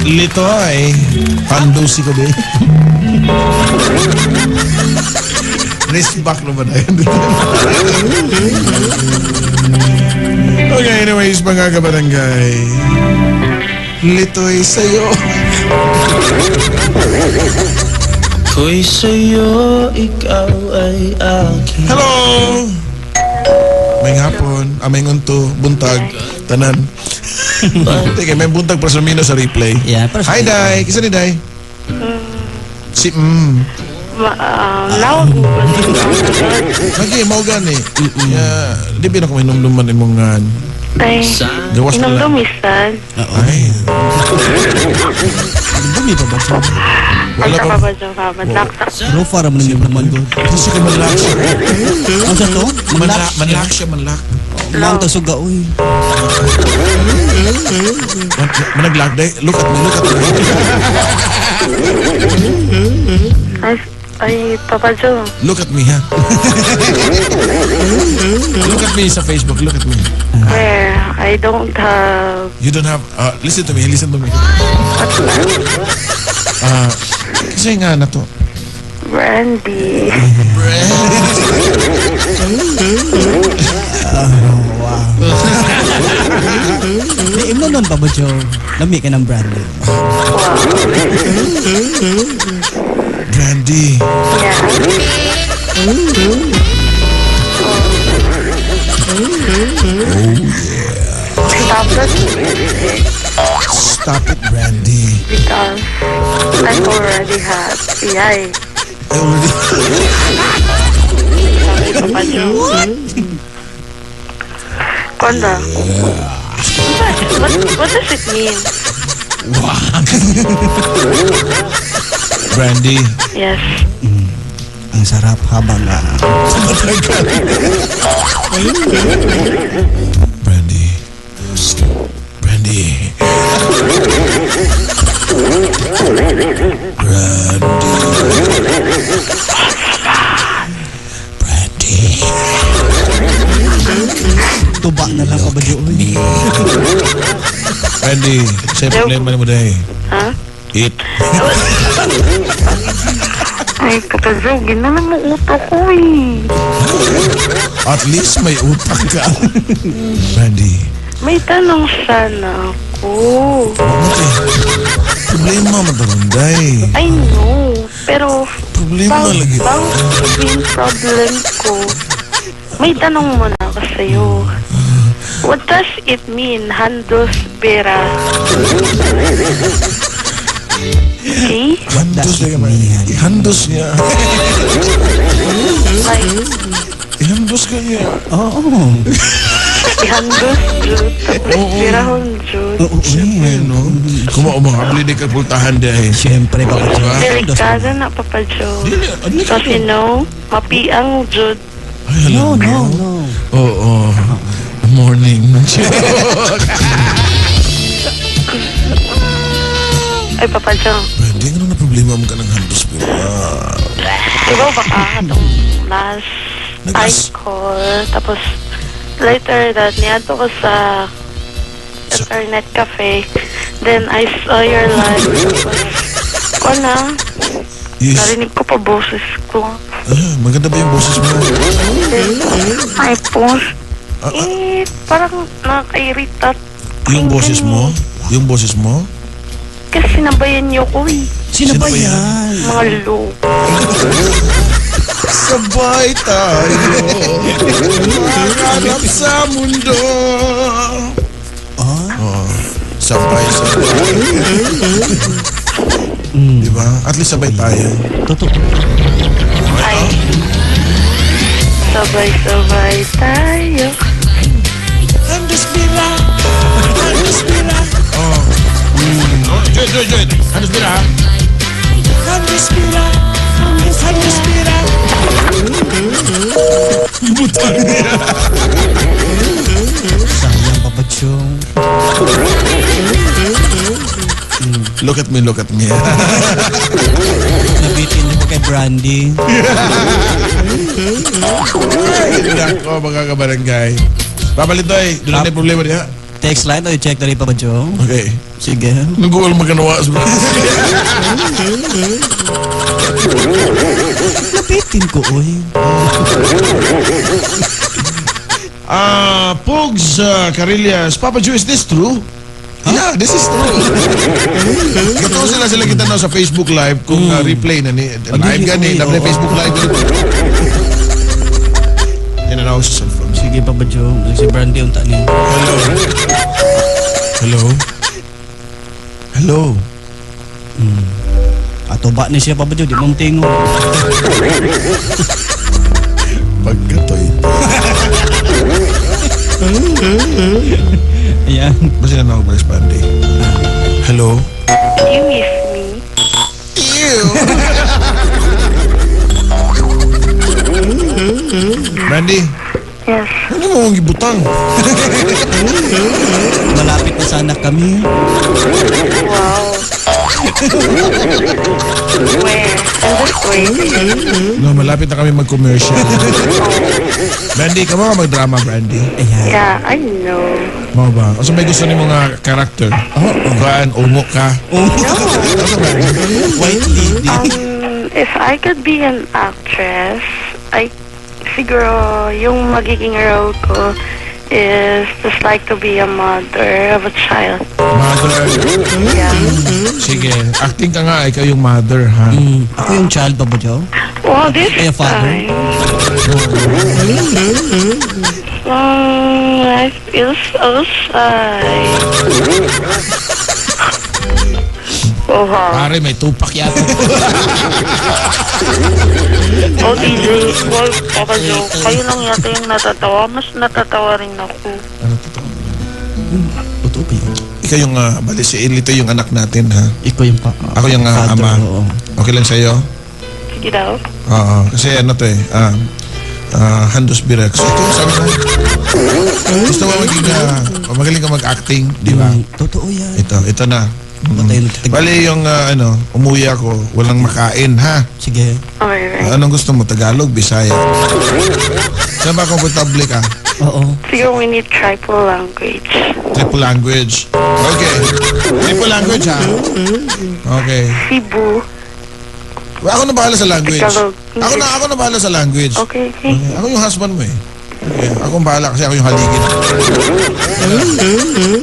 Litoy. Pandusi ko ba? Wrist back na ba na yun? Okay, anyways, mga kabarangay. Litoy sa'yo. Ko'y sa'yo, ikaw ay akin. Hello! May hapon, aming unto, buntag, tanan. Teka, may buntag para sa mino sa replay. Yeah, para sa Hi, Day. Kisa ni Day? Si. Lawag mo ba? Lagi, mao gani. Yeah, di ba na kung hinumduman imong Ay, gawas na lang. inumdumisan. Ay, Dumi pa ba siya? wala Ang pa. pa ba ka? Madlaksa. Rofa raman yung naman ko. Ito siya kay manlak siya. Ang sa to? Manlak, manlak siya, manlak. Mang tasuga, uy. Managlak, Day. Look at me, look at me. Ay, ay, Papa Joe. Look at me, ha? Look at me sa Facebook. Look at me. Where? I don't have. You don't have. Listen to me. Listen to me. Kasi nga na to. Brandy. Di, imno nun pa ba, Joe? Lami ka ng brandy. Brandy. Yeah. Oh, yeah. Stop it Stop it, Brandy. Because I already have. Yay. I already. Sorry, Papa Joe. Kwanda. What does it mean? Wow. Brandy. Yes. Ang sarap habang Brandy. Brandy. Brandy. Brandy. Tuba na lang, Papa Joe. Me. Randy, sa problema mo dahil. Ha? Eat. Ay, Papa Joe, ginawa mo utak ko eh. At least may utak ka. Randy, May tanong sana ako. okay. Problema man taron, day. I know, pero Problema lagi. bago sabihin problem ko, may tanong muna ako sa'yo. What does it mean, handos bera? Okay? Handos niya. Handos niya. Like, Ihandos ka niya. Oo. ihandos jud, tapos birahon jud. Oo, Siyempre, no? Kung umakabli di ka pultahan dahil. Siyempre, Papa Joe. Delikado na, Papa Joe. Dili, delikado. Kasi no, mapiang jud. Ay, No, alam no, mo. no. Oo. Morning. Ay, Papa Joe. Brandy, ano na problema mo ka ng handos pero Diba baka atong last I call, tapos later that niadto ko sa internet cafe, then I saw your live. Tapos, ko na, Yes. narinig ko pa boses ko. Ah, maganda ba yung boses mo? Then, I post, eh, parang nakakairita. Yung boses mo? Yung boses mo? Kasi sinabayan niyo ko eh. Sino ba yan? Mga lo. Sabay tayo hanap sa mundo. Ah? Oo. Sabay, sabay. Di ba? At least sabay tayo. Totoo. Ay. Sabay-sabay tayo. Handos bira. Handos bira. Oh. Oh, Joy, Joy, Joy. Handos bira, ha? Handos bira. Handos bira. Butang niya. Sayang, Papa Joe. Look at me, look at me. Nabitin ko kay Brandy. Ay, nako, mga kabarangay. Pabalitoy, doon na yung problema niya. Text line o i-check na rin, Papa Joe? Okay. Sige. Nag-google maganawa sa Nabitin ko, oy. Ah, Pugs Carillas. Papa Joe, is this true? Yeah, this is true. Kato sila kita na sa Facebook Live kung replay na ni live gani, oy, na oo. Facebook Live gani. Yan na sa cellphone. Sige, Papa Joe. Si Brandy, unta niya. Hello. Hello. Hello. Ato ba ni siya, Papa Joe? Di mong tingo. Pagkatoy. Ayan. Basta na ako mag-respond eh. Hello. You miss me? Ew. Brandy, Yes. ano mo ang gibutang? Malapit na sana kami. Wow. Where? I'm just waiting. No, malapit na kami mag-commercial. Brandy, kamo ka mag-drama, Brandy. Ayan. Yeah, I know. Mao ba? Asa may gusto nimo nga character? Oo. Kuan, ungo ka. Asa ba? White lady. If I could be an actress, I siguro yung magiging role ko is just like to be a mother of a child. Mother. Yeah. Sige, acting ka nga, ikaw yung mother, ha? Ako yung child, Papa Joe. Well, this Kaya father? time, I feel so shy. Oh, ha. Pare, may tupak yata. Oh, DJ, well, Papa Joe, kayo lang yata yung natatawa. Mas natatawa rin ako. Ano totoo? Totoo ba yun? Ikaw yung, bali si Elito yung anak natin, ha? Ikaw yung Ako yung father, ama. oo. Okay lang sa'yo? Sige daw. Oo. Kasi ano to eh, Handos Birex. Ito, sabi ko, gusto mo maging, magaling ka mag-acting, di ba? Totoo yan. Ito na. Patay na. Bali yung ano, umuwi ako, walang makain, ha? Sige. Alright. Anong gusto mo? Tagalog, Bisaya? Saan ba komportable ka? Oo. Siguro we need triple language. Triple language. Okay. Triple language, ha? Okay. Cebu. Well, ako na bahala sa language. Tagalog. Ako na bahala sa language. Okay. Okay. Ako yung husband mo eh. Okay. Ako ang bahala kasi ako yung haligi.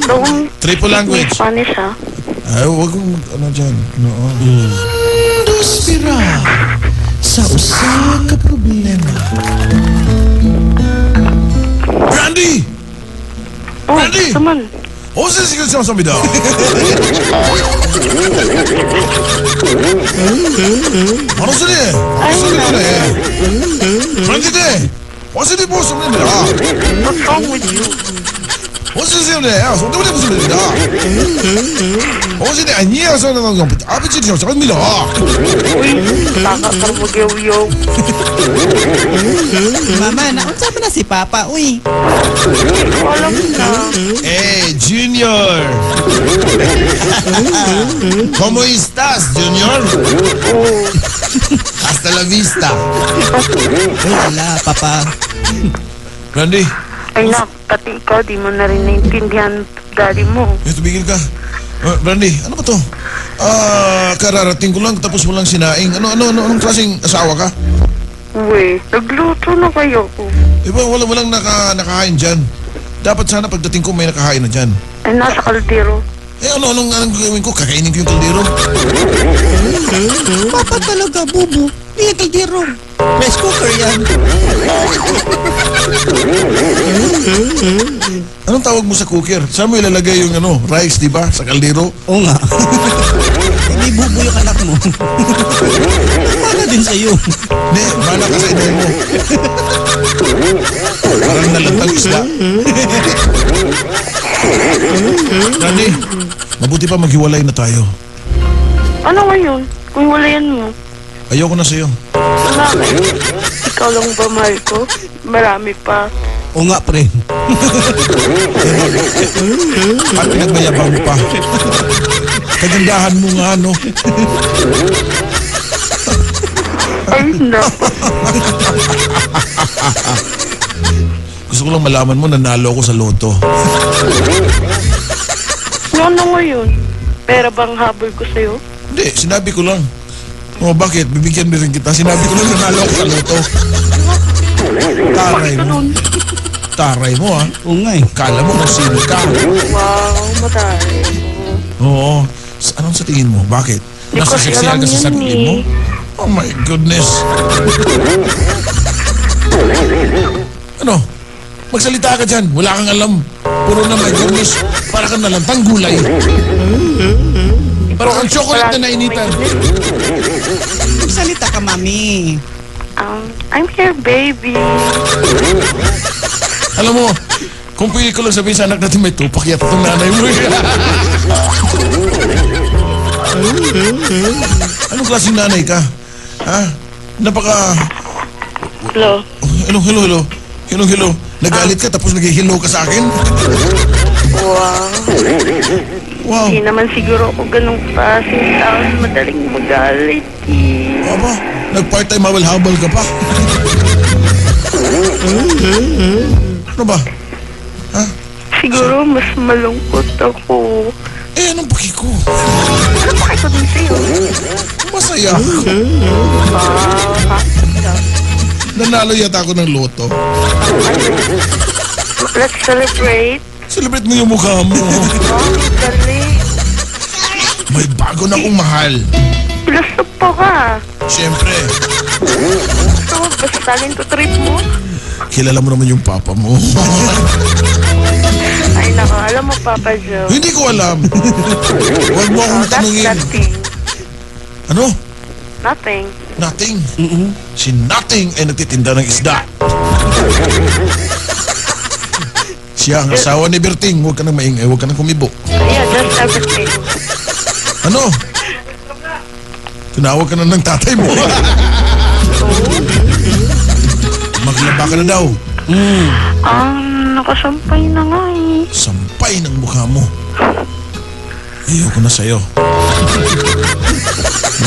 Don't Triple speak me language. Spanish, ha? Ay, wag kong ano dyan. No. Duspira sa usa ka problema. Brandy! Oh, Brandy! naman. 어, 감사합니다. 바로 소리! 바로 소리 그래. 브랜디 대! 어서 보습니다. What's wrong with you? 어서 손때문에 무슨 일입니다. 어서 아니야, 저는 아버지 저 접니다. Uy, baka ka mag-yaw-yaw. Mama, naunsa man na si Papa, uy. Alam na. Hey, Junior! ¿Cómo estás, Junior? Oh, Hasta la vista. Wala, Papa. Randy, Ay nak, pati ikaw, di mo na rin naintindihan daddy mo. Eh, tumigil ka. Randy, ano ba to? Kararating ko lang tapos walang sinaing. Ano, anong klaseng asawa ka? Uy, nagluto na kayo ko. Eh, ba, walang nakahain dyan. Dapat sana pagdating ko may nakahain na dyan. Ay, nasa kaldero. Eh, anong gagawin ko? Kakainin ko yung kaldero? Papa talaga, bubo. Hindi yan kaldero. Rice cooker yan. Anong tawag mo sa cooker? Saan mo ilalagay yung ano, rice, di ba? Sa kaldero? Oo nga. Hindi bubo yung anak mo. Para din sa'yo. Hindi, bala ka sa inay mo. Parang nalantang isda. Randy, mabuti pa maghiwalay na tayo. Ano ngayon? Kung wala yan mo. Ayoko na sa'yo. Bakit? Ikaw lang ba mahal ko? Marami pa. Oo nga, pre. At pinagmayabang mo pa. Kagandahan mo nga, no? Ay, nako. Gusto ko lang malaman mo, nanalo ako sa lotto. Ano ngayon? Pera bang habol ko sa'yo? Hindi, sinabi ko lang. Oh, bakit? Bibigyan din rin kita. Sinabi ko lang nanalo ako sa lotto. Taray mo. Taray mo, ha? Oo nga eh. Kala mo kung sino ka. Wow, mataray mo. Oo. Anong sa tingin mo? Bakit? Di ko Nasa seksiyan alam ka sa yun sarili mo? eh. Oh my goodness. Ano? Magsalita ka dyan. Wala kang alam. Puro na my goodness. Para kang nalantang gulay. Para kang chocolate na nainitan. Magsalita ka, mami. I'm here, baby. Alam mo, kung pwede ko lang sabihin sa anak natin, may tupak yata itong nanay mo. Anong klaseng nanay ka? Ha? Napaka... Hello. Hello, hello, hello. Hello, hello. Nagalit ka tapos nag-hello ka sa akin? Wow. Wow. Hindi naman siguro ako ganong klaseng tao na madaling magalit eh. Aba, nag-part-time habal-habal ka pa. Ano ba? Ha? Siguro mas malungkot ako. Eh, anong paki ko? Ano paki ko din sa'yo? Masaya ako. Ah, Nanalo yata ako ng lotto. Let's celebrate. Celebrate mo yung mukha mo. Oh, galing. May bago na akong mahal. Pilosopo ka. Siyempre, Gusto mo, basagin ko trip mo? Kilala mo naman yung papa mo. Ay, nako. Alam mo, Papa Joe. Hindi ko alam. Huwag mo akong Oh, that's tanungin. nothing. Ano? Nothing. Nothing. Si Nothing ay nagtitinda ng isda. Siya ang asawa ni Berting. Huwag ka nang maingay. Huwag ka nang kumibo. Yeah, just everything. Ano? Tinawag ka na ng tatay mo. Maglaba ka na daw. Nakasampay na nga eh. Sampay ng mukha mo. Ayoko na sa'yo.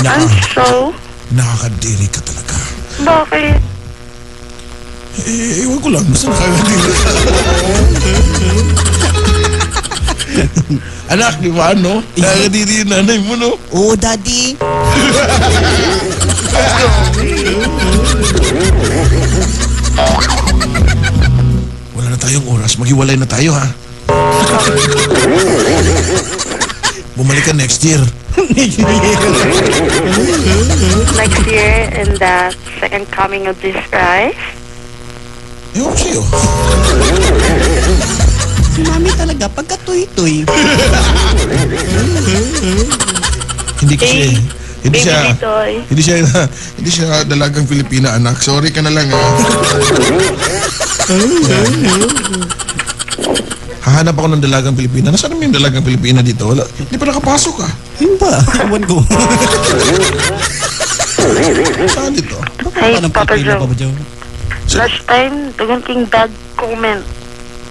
And so, Nakakadiri ka talaga. Bakit? Eh, ewan ko lang. Basta nakakadiri. Anak, di ba ano? Nakakadiri yung nanay mo, no? Oo, daddy. Wala na tayong oras. Maghiwalay na tayo, ha? Bumalik ka next year. Next year in the second coming of Jesus Christ. Ewan ko sa'yo. Si mami talaga, pagka-tuy-tuy. Hindi kasi... Hindi Baby siya... Litoy. Hindi siya dalagang Pilipina, anak. Sorry ka na lang, ha? Hahanap ako ng dalagang Pilipina. Nasaan naman yung dalagang Pilipina dito? Wala. Hindi pa nakapasok, ah. Yun ba? Ewan ko. Saan dito? Hey, Paano Papa Pilipina, Joe. Papa Joe? Last time, dugang king bad comment.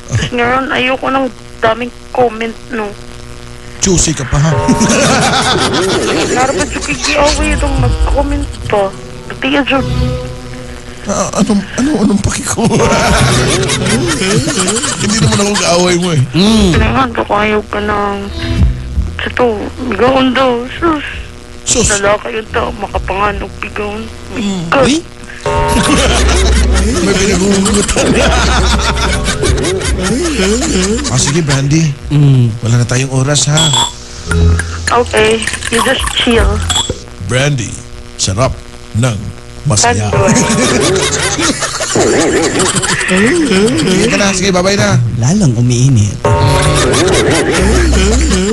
Tapos ngayon, ayoko ng daming comment, no. Choosy ka pa, ha? Narapat yung kikiaway itong mag-comment pa. Pati yan, sir. Anong paki ko? Hindi naman ako kaaway mo, eh. Kailangan ko kayo ka ng... Sa to, bigaon daw. Sus. Sus. Dala kayo daw, makapanganog bigaon. God. Uy, May pinaghuhugutan. Ah, sige, Brandy. Wala na tayong oras, ha? Okay, you just chill. Brandy, sarap ng masaya. Sige ka na. Sige, bye-bye na. Lalong umiinit.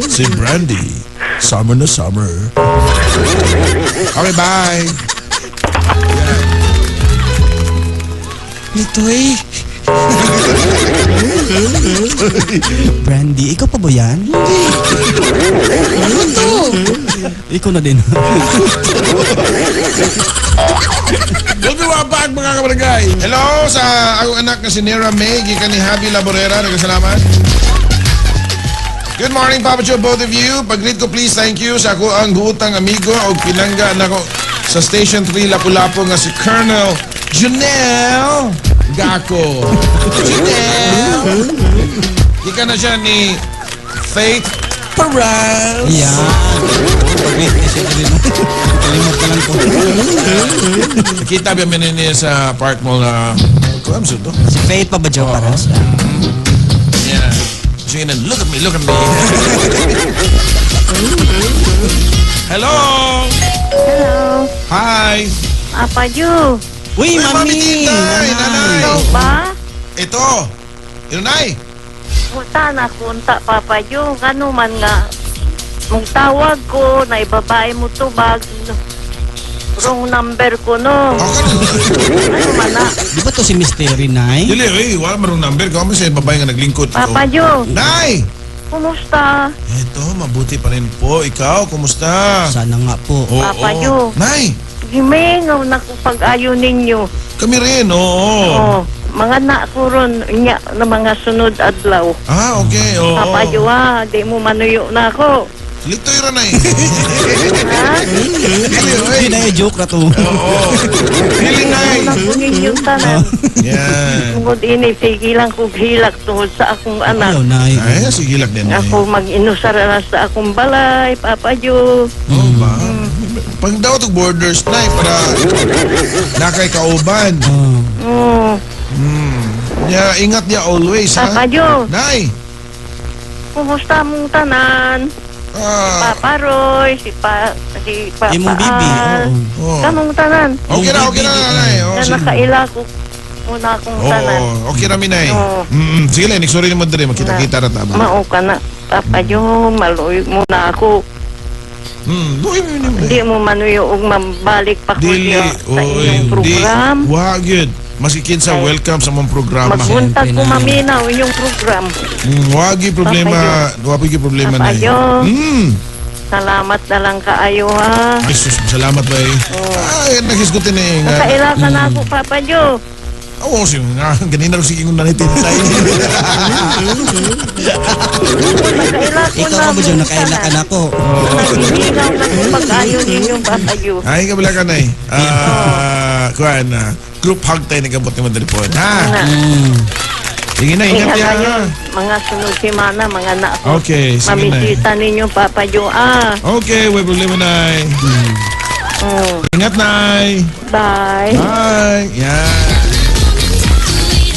Si Brandy, summer na summer. Okay, bye. Litoy. Brandy, ikaw pa ba yan? Hindi. Ano to? Ikaw na din. We'll be right back, mga kabarangay. Hello sa akong anak na si Nera May, gikan ni Javi Laborera. Nagkasalamat. Good morning, Papa Joe, both of you. Pag-greet ko please, thank you sa ako ang buutang amigo o pinangga nako sa Station 3 Lapu-Lapu nga si Colonel Janelle Gako. Janelle! Gikan na siya ni Faith Perez. Yan. Pag-greet niya siya din. Kalimot ka lang ko. Nakita ba niya niya sa Park Mall na kuam sa to? Si Faith pa ba, Joe Paras? Yeah. Sige na, look at me, look at me. Hello! Hello. Hi! Papa Joe. Uy, Uy, Mami Mami! Tintay! Nanay! Ikaw ba? Ito! Inunay! Punta na kunta, Papa Joe. Kano man nga. Mong tawag ko, na ibabae mo tubag. Wrong number ko, no. Ano man na? Di ba to si Mystery, Nay? Dili, eh, wala marong number. Kaya mo siya babae nga naglingkod. Papa Joe, Nay! kumusta? Ito, mabuti pa rin po. Ikaw, kumusta? Sana nga po. Oo. Papa Joe. Nay! Gimingaw na ko pag-ayo ninyo. Kami rin, oo. Oh, mga na ko ron, nya, na mga sunod adlaw. Ah, okay, oo. Papa Joe, ah, di mo manuyo na ako. Litoy ra, Nay. Ha? Dili, oy. Hindi na joke na to. Oo. Dili, Nay. Una ko ninyong tanan. Yan. Tungod ini, sige lang kong hilak tungod sa akong anak. Ayaw, Nay. Ay, sige lang din, Nay. Ako mag-inusara na sa akong balay, Papa Joe. Oo ba? Pag daw itong borders, Nay, para nakay kauban. Oh. Ya, ingat niya always, ha? Papa Joe, Nay! kumusta mong tanan? Ah, Papa Roy, si Pa, si Papa Imong bibi. Al. Oo. oh. Kamong tanan. Okay na, okay na, Nay. Oh, Na sige. nakaila ko muna akong Oo, tanan. okay ra mi, Nay. Oo. Sige lang, sorry mo diri, makita-kita ra ta ba. Mao ka na. Papa Joe, maluoy muna ako. Luoy mo ni. Hindi mo manuyo og mabalik pa ko Dili, diya sa oy, inyong di. program. Wa gyud. Maski kinsa Ay. welcome sa mong programa. Maguntag Siyempre ko na. maminaw inyong program. Wa gyud problema, wa gyud problema, Papa Nay. Joe. Salamat na lang kaayo ha. Ay, sus, salamat ba eh. Ay, naghisgutin eh. Nga. Nakaila ka na ako, Papa Joe. Oo, sige nga. Ganina rin sige kong nanitintay. Nakaila ko Ikaw na. ka ba, Joe? Nakaila ka na ako. Nagigingaw na ko pag-ayo ninyong Papa Joe. Ay, kabila ka na eh. Ah, kuan na. Group hug tayo nagabot ni Madripon. Ha? Nga. Sige na, ingat Ingat ya. kayo, mga sunod semana, mga anak ko. Okay, sige na. Mamisita ninyo, Papa Joe. Ah, Okay, way problema, Nay. Ingat, Nay. Bye. Bye. Yan.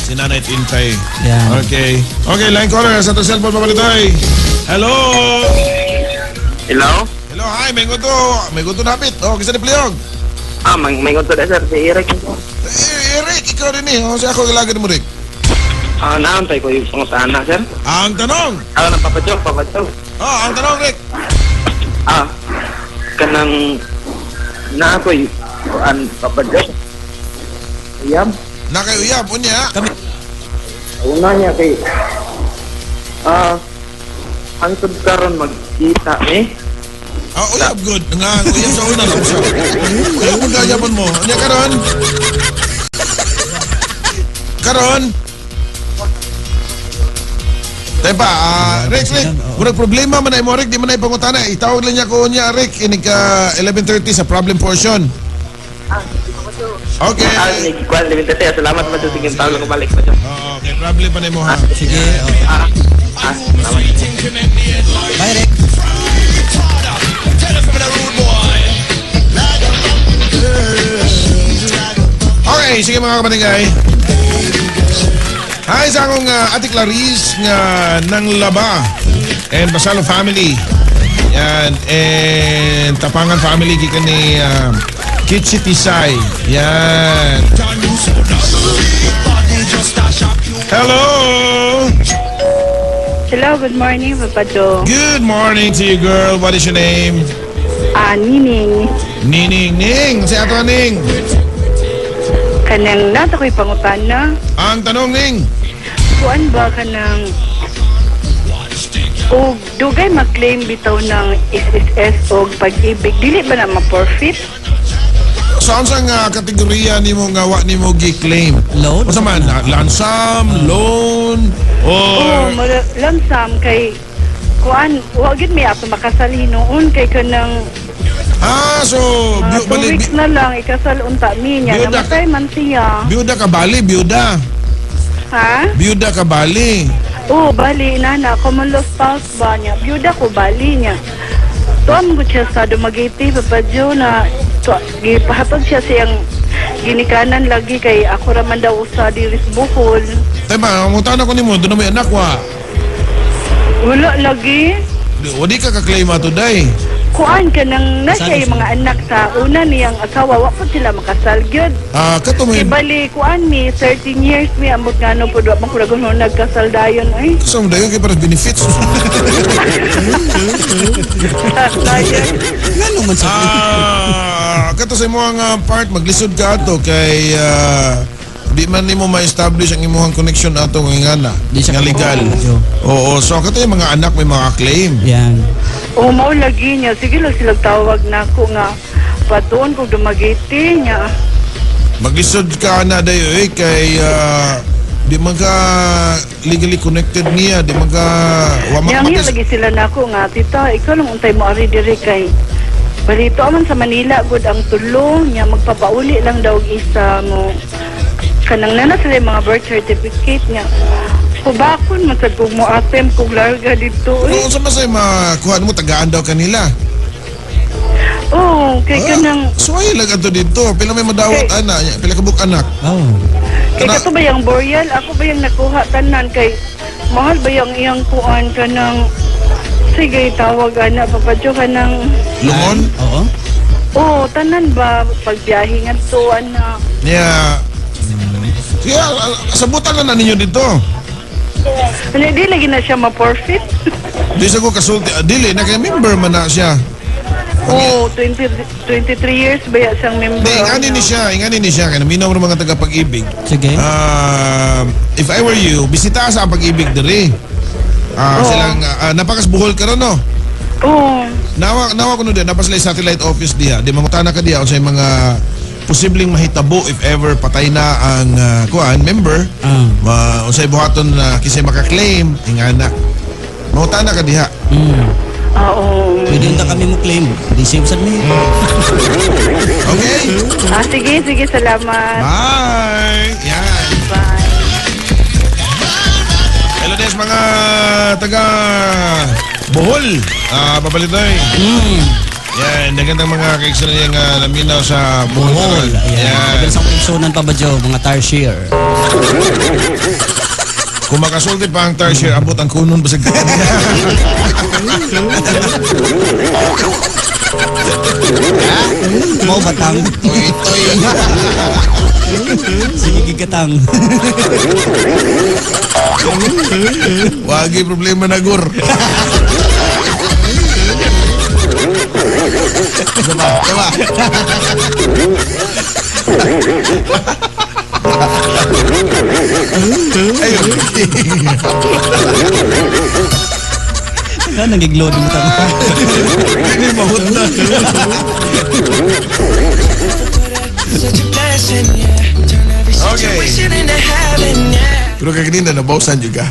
Si Nanay Tintay. Yan. Okay. Okay, line caller. Sa itong cellphone, papalitoy. Hello? Hello? Hello, hi. May guto. May guto napit. Oh, kisa ni Pliog. Ah, may gusto na sir, si Eric. Eh, Eric, ikaw rin eh. Oh, siya ako galagad mo, Rick. Ah, naantay ko yung pangutana, sir. Ang tanong. Ah, ng Papa Joe, Papa Joe. Oh, ang tanong, Rick. Ah, kanang na ako'y kuan Papa Joe. Uyab. Na kay Uyab, unya. Kami. Una niya kay hangtod karon magkita eh. Ah, uyab, good. Nga, uyab sa una lang siya. Uyab, kung kayapon mo. Unya, karon. Karon. Tepa, Rick, Rick, murag problema man ay mo, Rick, di man ay pangutana. Itawag lang niya ko niya, Rick, inig ka 11:30 sa problem portion. Okay. Ah, kuan 11:30. Salamat pa sige tawag ko balik pa. Oo, okay, problem pa na mo ha. Sige. Ah, salamat. Bye, Rick. Okay, sige mga kabarangay. Hi sa akong Ate Clarice nga nang laba and Basalo family. Yan, and Tapangan family gikan ni Kitsi Tisay. Yan. Hello. Hello, good morning, Papa Joe. Good morning to you, girl. What is your name? Ah, Nining. Nining. Ning. Si Ato Ning. Kanang nata ko'y pangutana. Ang tanong, Ning. Kuan ba kanang og dugay mag-claim bitaw ng SSS og Pag-IBIG, dili ba na ma-forfeit? Saan sa nga kategorya nimo nga wa nimo gi-claim? Loan? Unsa man? Lump sum, loan, Oo, or lump sum kay kuan, wa gyud mi ato makasal hinuon kay kanang Ah, so mga 2 bali, weeks na lang ikasal unta mi niya. Biyuda Namatay man siya. Biyuda ka bali, biyuda. Ha? Biyuda ka bali. Oo, bali nana, common law spouse ba niya? Biyuda ko bali niya. Tuan mo siya sa Dumaguete, Papa Joe, na gipahatag siya siyang ginikanan lagi kay ako raman daw usa diri sa Bohol. Tema, mutana ko nimo, doon na may anak wa. Wala lagi. Wadi ka ka-claim ato day. Kuan ka nang na siya yung mga anak sa una niyang asawa, wa po sila makasal gyud. Ah, kato may Kay bali kuan mi 13 years mi ambot nga no pud wa man ko ragon nagkasal dayon ay. Sa mo dayon kay para benefits. Ngano man sa Ah, kato sa imong part maglisod ka ato kay di man nimo ma-establish ang imong connection ato nga ngana Di siya nga legal. Oo, so kato yung mga anak may mga claim. Yan. O mao lagi niya, sige lang silang tawag nako nga patuon kog Dumaguete niya. Maglisod ka na dayo eh kay di man ka legally connected niya, di man ka wa man Yang lagi sila nako nga tita, ikaw lang untay mo ari diri kay balito man sa Manila gud ang tulo niya, magpapauli lang daw og isa mo kanang nana sila yung mga birth certificate niya. Kubakon man sad kog mo attempt kog larga dito eh. Oo, sa masay makuha mo tagaan daw kanila. Oh, kay kanang So ay lang ato dito, pila may madawat ana, pila ka buk anak. Oh. Kay kato ba yung boreal? Ako ba yung nakuha tanan kay mahal ba yung iyang kuan kanang sige tawag ana Papa Joe kanang Lungon? Oo. Oh, tanan ba pagbiyahe ngadto ana. Yeah. Sige, sabutan na ninyo dito. Ano di lagi na siya ma-forfeit? Di sa ko kasulti, dili na kay member man na siya. Oh, 20, 23 years ba ya siyang member? Di, ingani ni siya, ingani ni siya kay naminaw ng mga taga-Pag-IBIG. Sige. If I were you, bisita sa ang Pag-IBIG diri. Oo. Silang napakas Bohol karon no. Oo. Nawa kuno diha, napas sila satellite office diha. Di mangutana ka diha unsay mga posibleng mahitabo if ever patay na ang kuan member. Ma unsay buhaton na kisay maka-claim ingana. Mangutana ka diha. Oo. Pwede na kami mo claim. Receive sad mi. Okay? Ah, sige, sige, salamat. Bye! Yan. Bye. Hello des mga taga Bohol. Ah, papalitoy. Yan, nagandang mga kaiksunan niya nga naminaw sa Bohol. Bohol. Ayan. Yan. Sa kaigsunan pa ba, Joe? Mga tarsier. Kung makasulti pa ang tarsier, abot ang kunon basig. Mo batang. Toy, toy. Sige gigatang. Wagi problema na gur. Diba? Diba? Ayun. Ka nagigload mo tang. Hindi mahut na. Okay. Pero kaganina nabawsan juga.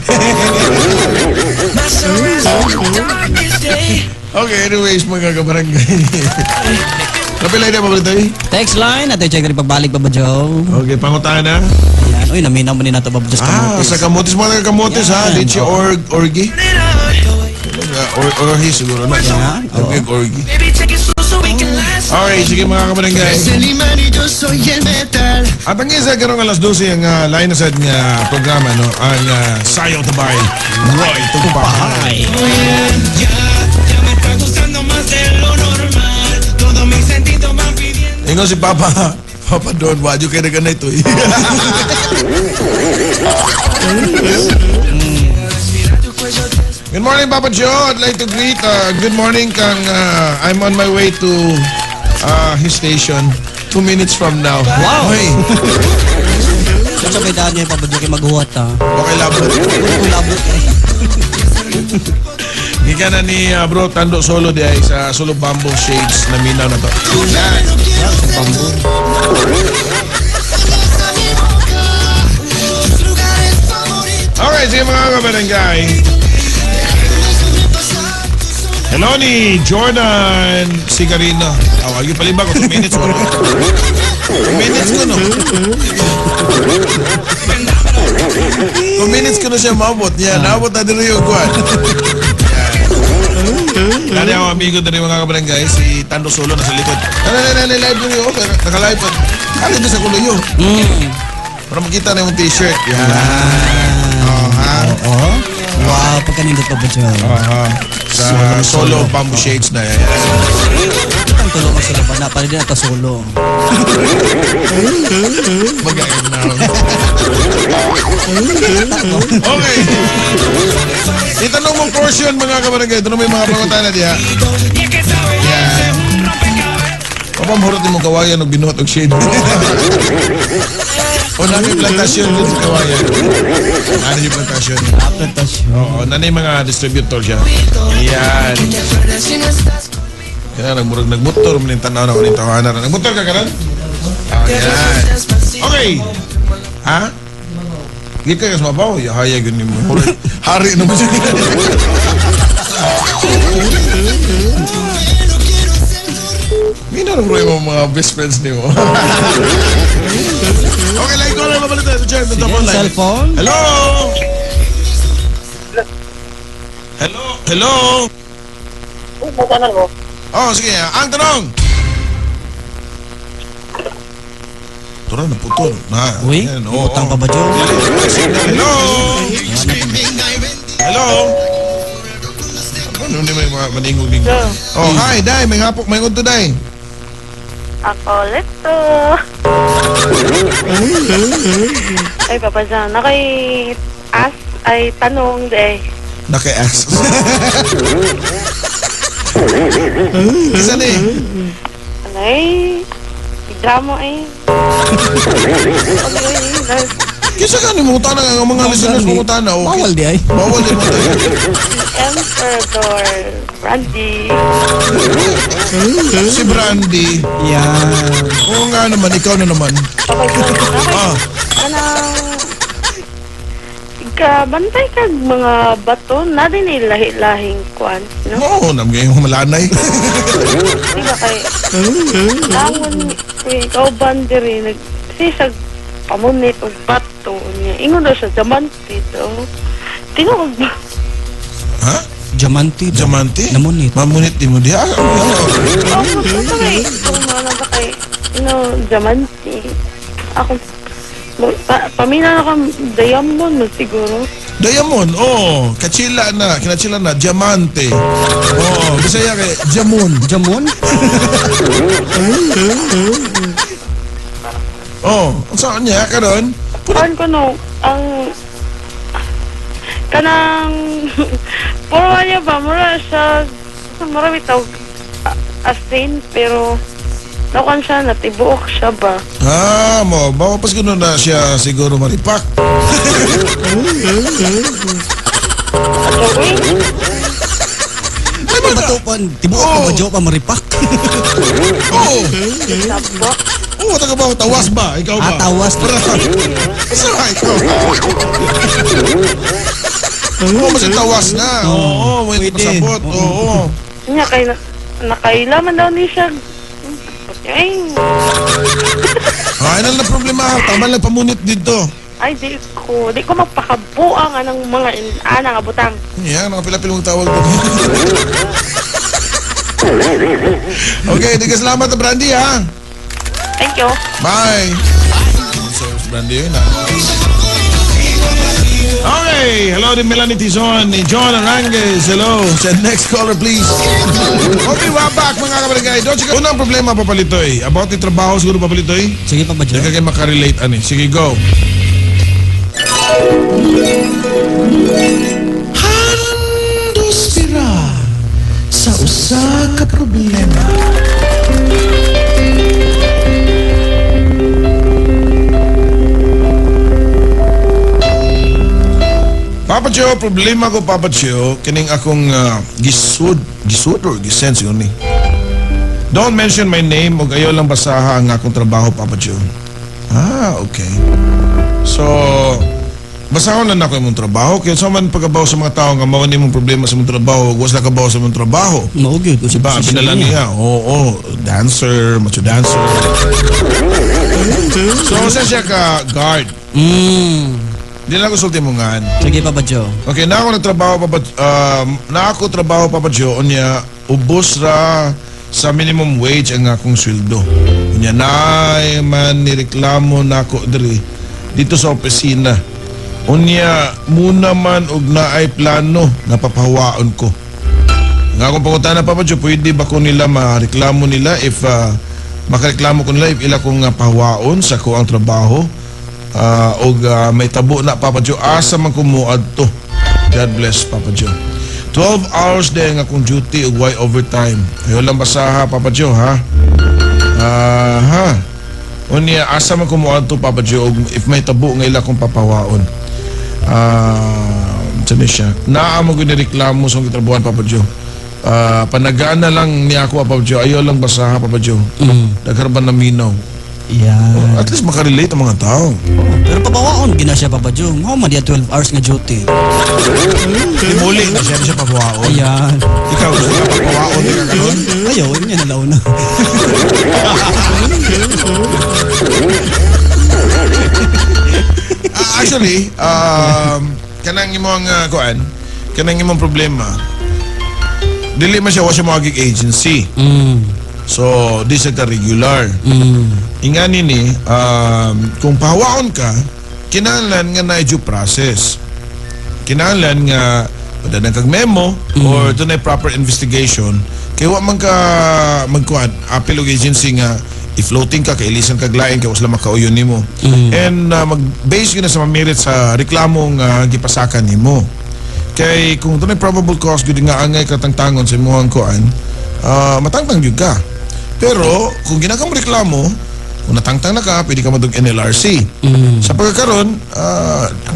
Okay, anyways mga kabarangay. Kapilay na ba tayo? Text line at check rin pagbalik pa ba, Joe? Okay, pangutahan na. Ayan. Uy, naminaw mo ni nato ba Joe sa Ah, kamotes. sa kamotes mga kamotes ha. Yan. Leche or orgi. Or orgi siguro na. Yan, oo. Okay, orgi. Okay, sige mga kabarangay. At ang isa karong alas 12 ang line na sad nga programa no, ang Sayaw Tabay Roy Tupahay. Ingon si Papa, Papa Don, wadyo kay naganay to. Good morning, Papa Joe. I'd like to greet, good morning kang, I'm on my way to his station 2 minutes from now. Wow! Hoy, Sa may daan niya, Papa Joe, kay maghuwat ha. okay labot. Kung labot eh. Gikan na ni Bro Tando Solo di ay sa Solo Bamboo Shades na minaw na to. Yan. Bamboo. Alright, sige mga kabarangay. Hello ni Jordan Sigarino. Tawag yung palibag ko 2 minutes. Wala. 2 minutes ko no. 2 minutes ko na siya maabot. Yan, naabot na din yung kuwan. Dali ako amigo din mga kabarangay, si Tando Solo nasa likod. Nana, live din yun. Naka-live pa. Kali doon sa kuloyo. Para makita na yung t-shirt. Yan. Oh, ha? Oo. Wow, pagkanindot pa ba, Joe? Aha. Sa Solo Bamboo Shades na yan. Ang tulong ang solo ba? Napali din ito solo. Magayon na. Okay. Itanong mong portion mga kabarangay. Tanong mo yung mga pangutana diha. Yan. Papamhurot mo kawayan og binuhat og shade. O nami plantasyon dun sa kawayan. Ano yung plantasyon? Ah, plantasyon. Oo, nanay mga distributor siya. Yan. Kaya nagmurag nagmotor man yung tanaw na kuning tawanan. Nagmotor ka karon? Ah, yan. Okay. Ha? Di ka kasi mabaw. Yahaya yun mo. Hari naman siya. Mina na bro yung mga best friends niyo. Okay, like ko lang mabalik tayo sa chair. Sige, cellphone. Hello? Hello? Hello? Mo. Oh, sige. Ang tanong. Tura na putol. Na. Uy, yan, oo, utang pa ba, Joe? Hello? Hello? Ano hindi may mga maningog-ningog? Oh, hi, Day. May hapok, may ngunto, Day. Ako, let's go. Ay, Papa Jan, nakay ask, ay tanong, de. Naka-ask. Isa ni. Ay, drama eh. Kisa ka ni mangutana nga ang mga listeners mangutana. Okay. Bawal di ay. Bawal di mo tayo. Emperor Brandy. Si Brandy. Yan. Oo nga naman, ikaw na naman. Papa Jan, Ah. kanang Ka bantay kag mga bato na din eh, lahi-lahing kuan, no? Oo, namgay yung malanay. Di ba kay langon eh, ikaw bandiri nag sisag pamunit og bato niya. Ingon daw siya diamante daw. Tinuod ba? Ha? Diamante. Diamante? Namunit. Mamunit di mo diha. Oo, kay kung ba kay no diamante. Ako pamina na ka diamond mo siguro. Diamond, oh, kachila na, kinachila na, diamante. Oh, Bisaya kay jamon. Jamon? Oh, ang saan niya karon? Kuan ko no, ang kanang puro niya ba mura siya mura bitaw asin pero nakuan siya natibuok siya ba. Ah, mo, bawa pas kuno na siya siguro maripak. Ay, ba bato pa? Tibuok pa ba, Jo, pa maripak? Oo. Oo, taga ba? Tawas ba? Ikaw ba? Ah, tawas. Asa ka ikaw? Oo, mas tawas na. Oo, may pasabot. Oo. Nya kay nakailaman daw ni siya. Ay, Ay, na lang problema. Tama lang pamunit dito. Ay di ko magpakabuang anang mga ana nga butang. Yan, mga pila-pilong tawag doon. Okay, di ka salamat, Brandy, ha? Thank you. Bye. So, Brandy, yun, ha? Okay, hello to Melanie Tizon, ni John Aranguez. Hello. Sa next caller, please. Okay, we're back, mga kabarangay. Don't you. Unang problema, Papalitoy. About the trabaho, siguro, Papalitoy? Sige, Papa Joe. Hindi ka kayo makarelate, ani. Sige, go. Handos pira sa usa ka problema. Papa Joe, problema ko, Papa Joe, kining akong gisud, gisud or gisense yun ni. Don't mention my name og ayaw lang basaha ang akong trabaho, Papa Joe. Ah, okay. So, basahon lang ako imong trabaho. Kaya sa man pagkabaw sa mga tao nga mao ni mong problema sa imong trabaho, ug wala kabaw sa imong trabaho. Mao gyud, Diba? Pinala niya. Oo, dancer, macho dancer. So, sa siya ka guard. Di lang ko sulti mo nga. Sige, Papa Joe. Okay, na ako nagtrabaho, Papa, na ako trabaho, Papa Joe, unya, ubos ra sa minimum wage ang akong sweldo. Unya, naay man nireklamo na ako diri dito sa opisina. Unya, muna man og naay plano nga papahawaon ko. Nga akong pangutana, Papa Joe, pwede ba ko nila mareklamo nila if makareklamo ko nila if ila kong pahawaon sa ko ang trabaho? Og may tabo na, Papa Joe, asa man kumuad to. God bless, Papa Joe. 12 hours din ang akong duty ug why overtime. Ayaw lang basaha, Papa Joe, ha? Aha. Unya, asa man kumuad to, Papa Joe, og if may tabo nga ila kong papawaon. Saan siya? Naa mo gud reklamo sa akong gitrabuhan, Papa Joe. Panagana lang niya ako, Papa Joe. Ayaw lang basaha, Papa Joe. Daghan ba na minaw? Yeah. At least makarelate ang mga tao. Oh, pero papawaon gina siya, Papa Joe. Mao man diya 12 hours nga duty. Timuli na siya, di siya papawaon. Ayan. Ikaw gusto ka papawaon ka karon? Ayaw, niya na launa. Actually, kanang imong kuan, kanang imong problema. Dili man siya wa siya moagig agency. So, di siya ka regular. Ingani ni, kung pahawaon ka, kinahanglan nga na due process. Kinahanglan nga padadan kag memo or dunay proper investigation kay wa man ka magkuan appeal og agency nga i-floating ka kay ilisan kag lain kay wa sila makauyon nimo. And mag-base yun na sa merit sa reklamo nga gipasakan nimo. Kay kung dunay probable cause gud nga angay katangtangon sa imong kuan, matangtang gyud ka. Pero kung ginagam reklamo, kung natangtang na ka, pwede ka madug NLRC. Sa pagkakaroon,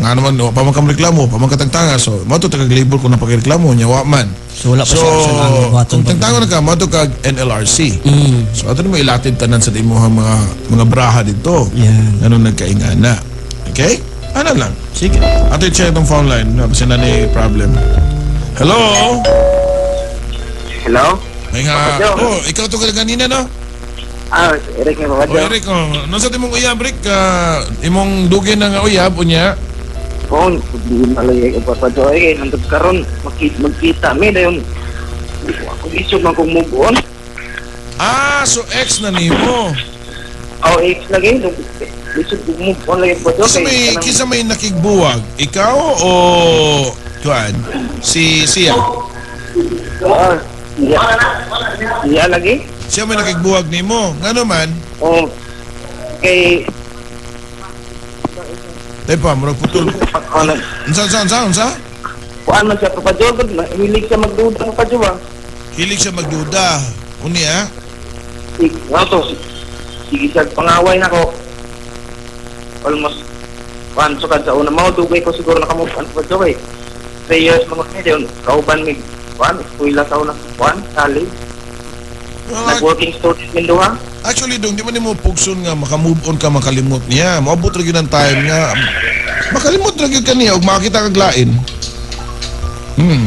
nga naman, pa man ka reklamo, pa man katangtanga. So, mo to kag labor kung napakireklamo niya, wa man. So, wala pa so, siya action ang buhaton kung tangtangon na ka, mo to kag NLRC. So, ato mo ilatid tanan sa imong mga braha dito. Yeah. Anong nagkaingana. Okay? Ano lang. Sige. Ato i-check itong phone line. Kasi na ni problem. Hello? Hello? Ay nga. Papa Joe. Oh, ikaw to kanina, no? Ah, Eric nga, Papa Oh, Joe. Eric, oh. Nasa timong uyab, Rick? Imong dugin na nga uyab, unya. Oh, hindi malay ko, Papa Joe. Ay, nandun karon magkita mi dayon. Ako isog man kong move on. Ah, so ex na nimo. Oh, ex lagi. Isog kong move on lagi, Papa Joe. Kisa may nakigbuwag? Ikaw o kuan? Si siya. Ah, siya. Siya lagi. Siya may nakigbuwag nimo. Ngano man? Oh, kay Tay pa, murag putol. Ano? Unsa unsa unsa unsa? Kuan man siya, Papa Joe. Hilig siya magduda, Papa Joe, ah. Hilig siya magduda. Unya? Ano to? Sige siya, pangaway na ko. Almost kuan sukad sa una mao dugay ko siguro naka-move on, Papa Joe, eh. 3 years mga yun, kauban mig kuan, eskwela sa una, kuan, college. Nag-working student min duha. Actually, dong, di man nimo pugson nga maka-move on ka, makalimot niya. Moabot ra gyud ang time nga makalimot ra gyud ka niya ug makakita kag lain.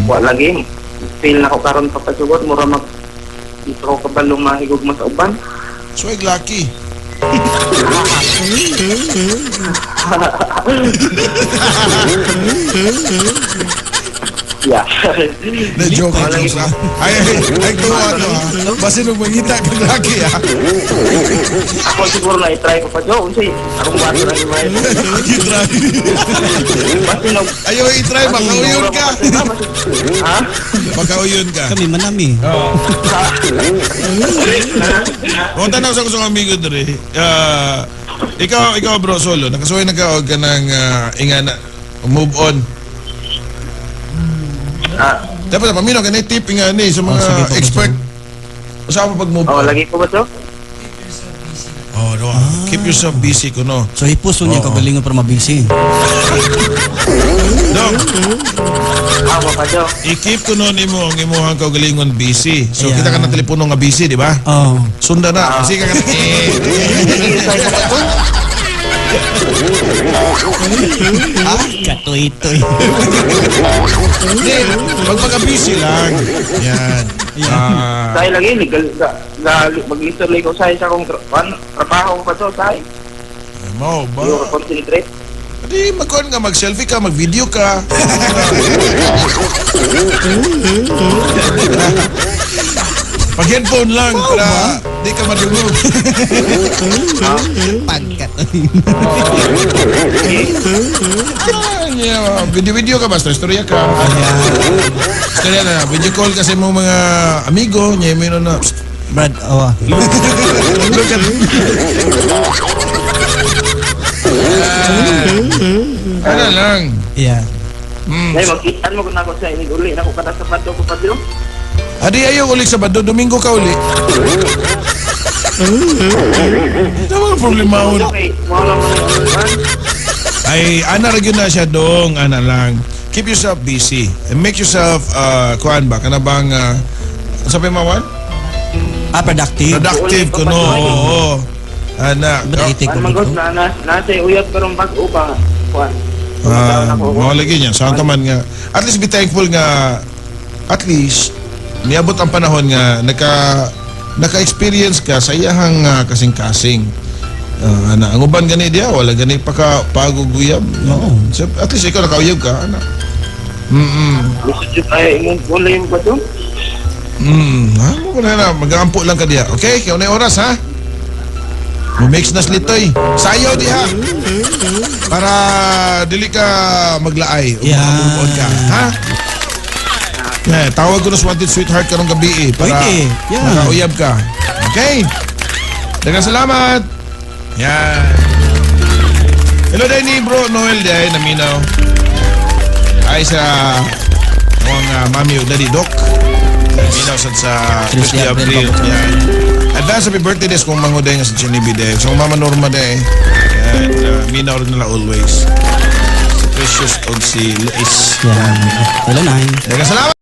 Wa lagi. Feel na ko karon, Papa Joe, mura mag dito ko kabalo mahigog mo sa uban. Swag lucky. Yeah. Na joke, joke lang. Ay, ay, ay, tuwa to ha. Basin og mangita kag lucky ha. Ako siguro na i-try ko pa, Joe. Unsay akong bato na i-try. I-try. Ayaw i-try, makauyon ka. Ha? Makauyon ka. Kami manami. Oo. O, tanaw sa kusong amigo dre. Ikaw bro, solo. Nakasuway na ka og kanang ingana move on. Dapat paminaw ka na tip nga ni sa mga Oh, sige po, expert. Usa pa pag move Oh, on. lagi po ba, Joe? Oh, no. Keep yourself busy kuno. So hipuson niya Oo. kagalingon para mabisi. Dong. Ah, Papa Joe. I-keep kuno nimo ang imuhang kaugalingon busy. So Yeah. kita ka na telepono nga busy, di ba? Oh. Sunda na. Kasi ka eh. Katoy-toy. Hindi, pag pagka-busy lang. Yan. Ah, Say lagi legal ga mag-lisod lagi ko say sa akong trabaho pa to say. Mao ba? Yung concentrate. Di magkuhan ka, mag-selfie ka, mag-video ka. Pag-headphone lang para di ka madungog. Pagkatoy. Ah, yeah. Video-video ka ba? Istorya ka. Istorya na. Video call kasi mong mga amigo. Nya mo na. Brad, oh. Look at ano lang. Yeah. Ay, magkitan mo kung ako sa inig uli na ko kada sa Sabado ko pa Joe. Adi ayaw uli Sabado, Domingo ka uli. Ito mga problema. Okay, mo lang mo na. Ay, ana ra gyud na siya dong, ana lang. Keep yourself busy and make yourself kuan ba kana bang sabi mo wan? Ah, productive. Productive kuno. Oo. Ana. Kuan man gud na na nasa uyot karong bag-o pa. Kuan. Ah, mao lagi niya. Saan ka man nga. At least be thankful nga at least niabot ang panahon nga naka-experience ka sa iyahang kasing-kasing. Ana, ang uban gani diya wala gani pa ka paguguyab. Oo. So, at least ikaw nakauyab ka, ana. Lisod jud ay imong uli mo pa Joe. Ha, mo na mag-aampo lang ka diya. Okay, kaya na oras ha. Mumix na slitoy. Sayaw diha. Para dili ka maglaay o Yeah. makamove on ka, ha? Yeah, tawag ko na sa Wanted Sweetheart karong gabi eh, para Pwede. Yeah. makauyab ka. Okay? Daghang salamat. Yan. Hello day ni bro Noel day naminaw. Ay sa mga mami o daddy Doc. Naminaw sad sa 3 3 Abril. Abril. Yan. Advance happy birthday des kung manguday nga sa Chinibi day. So Mama Norma day. Yan, minaw rin nila always. Si Precious o si Luis. Yeah. Hello, Nay. Daghang salamat.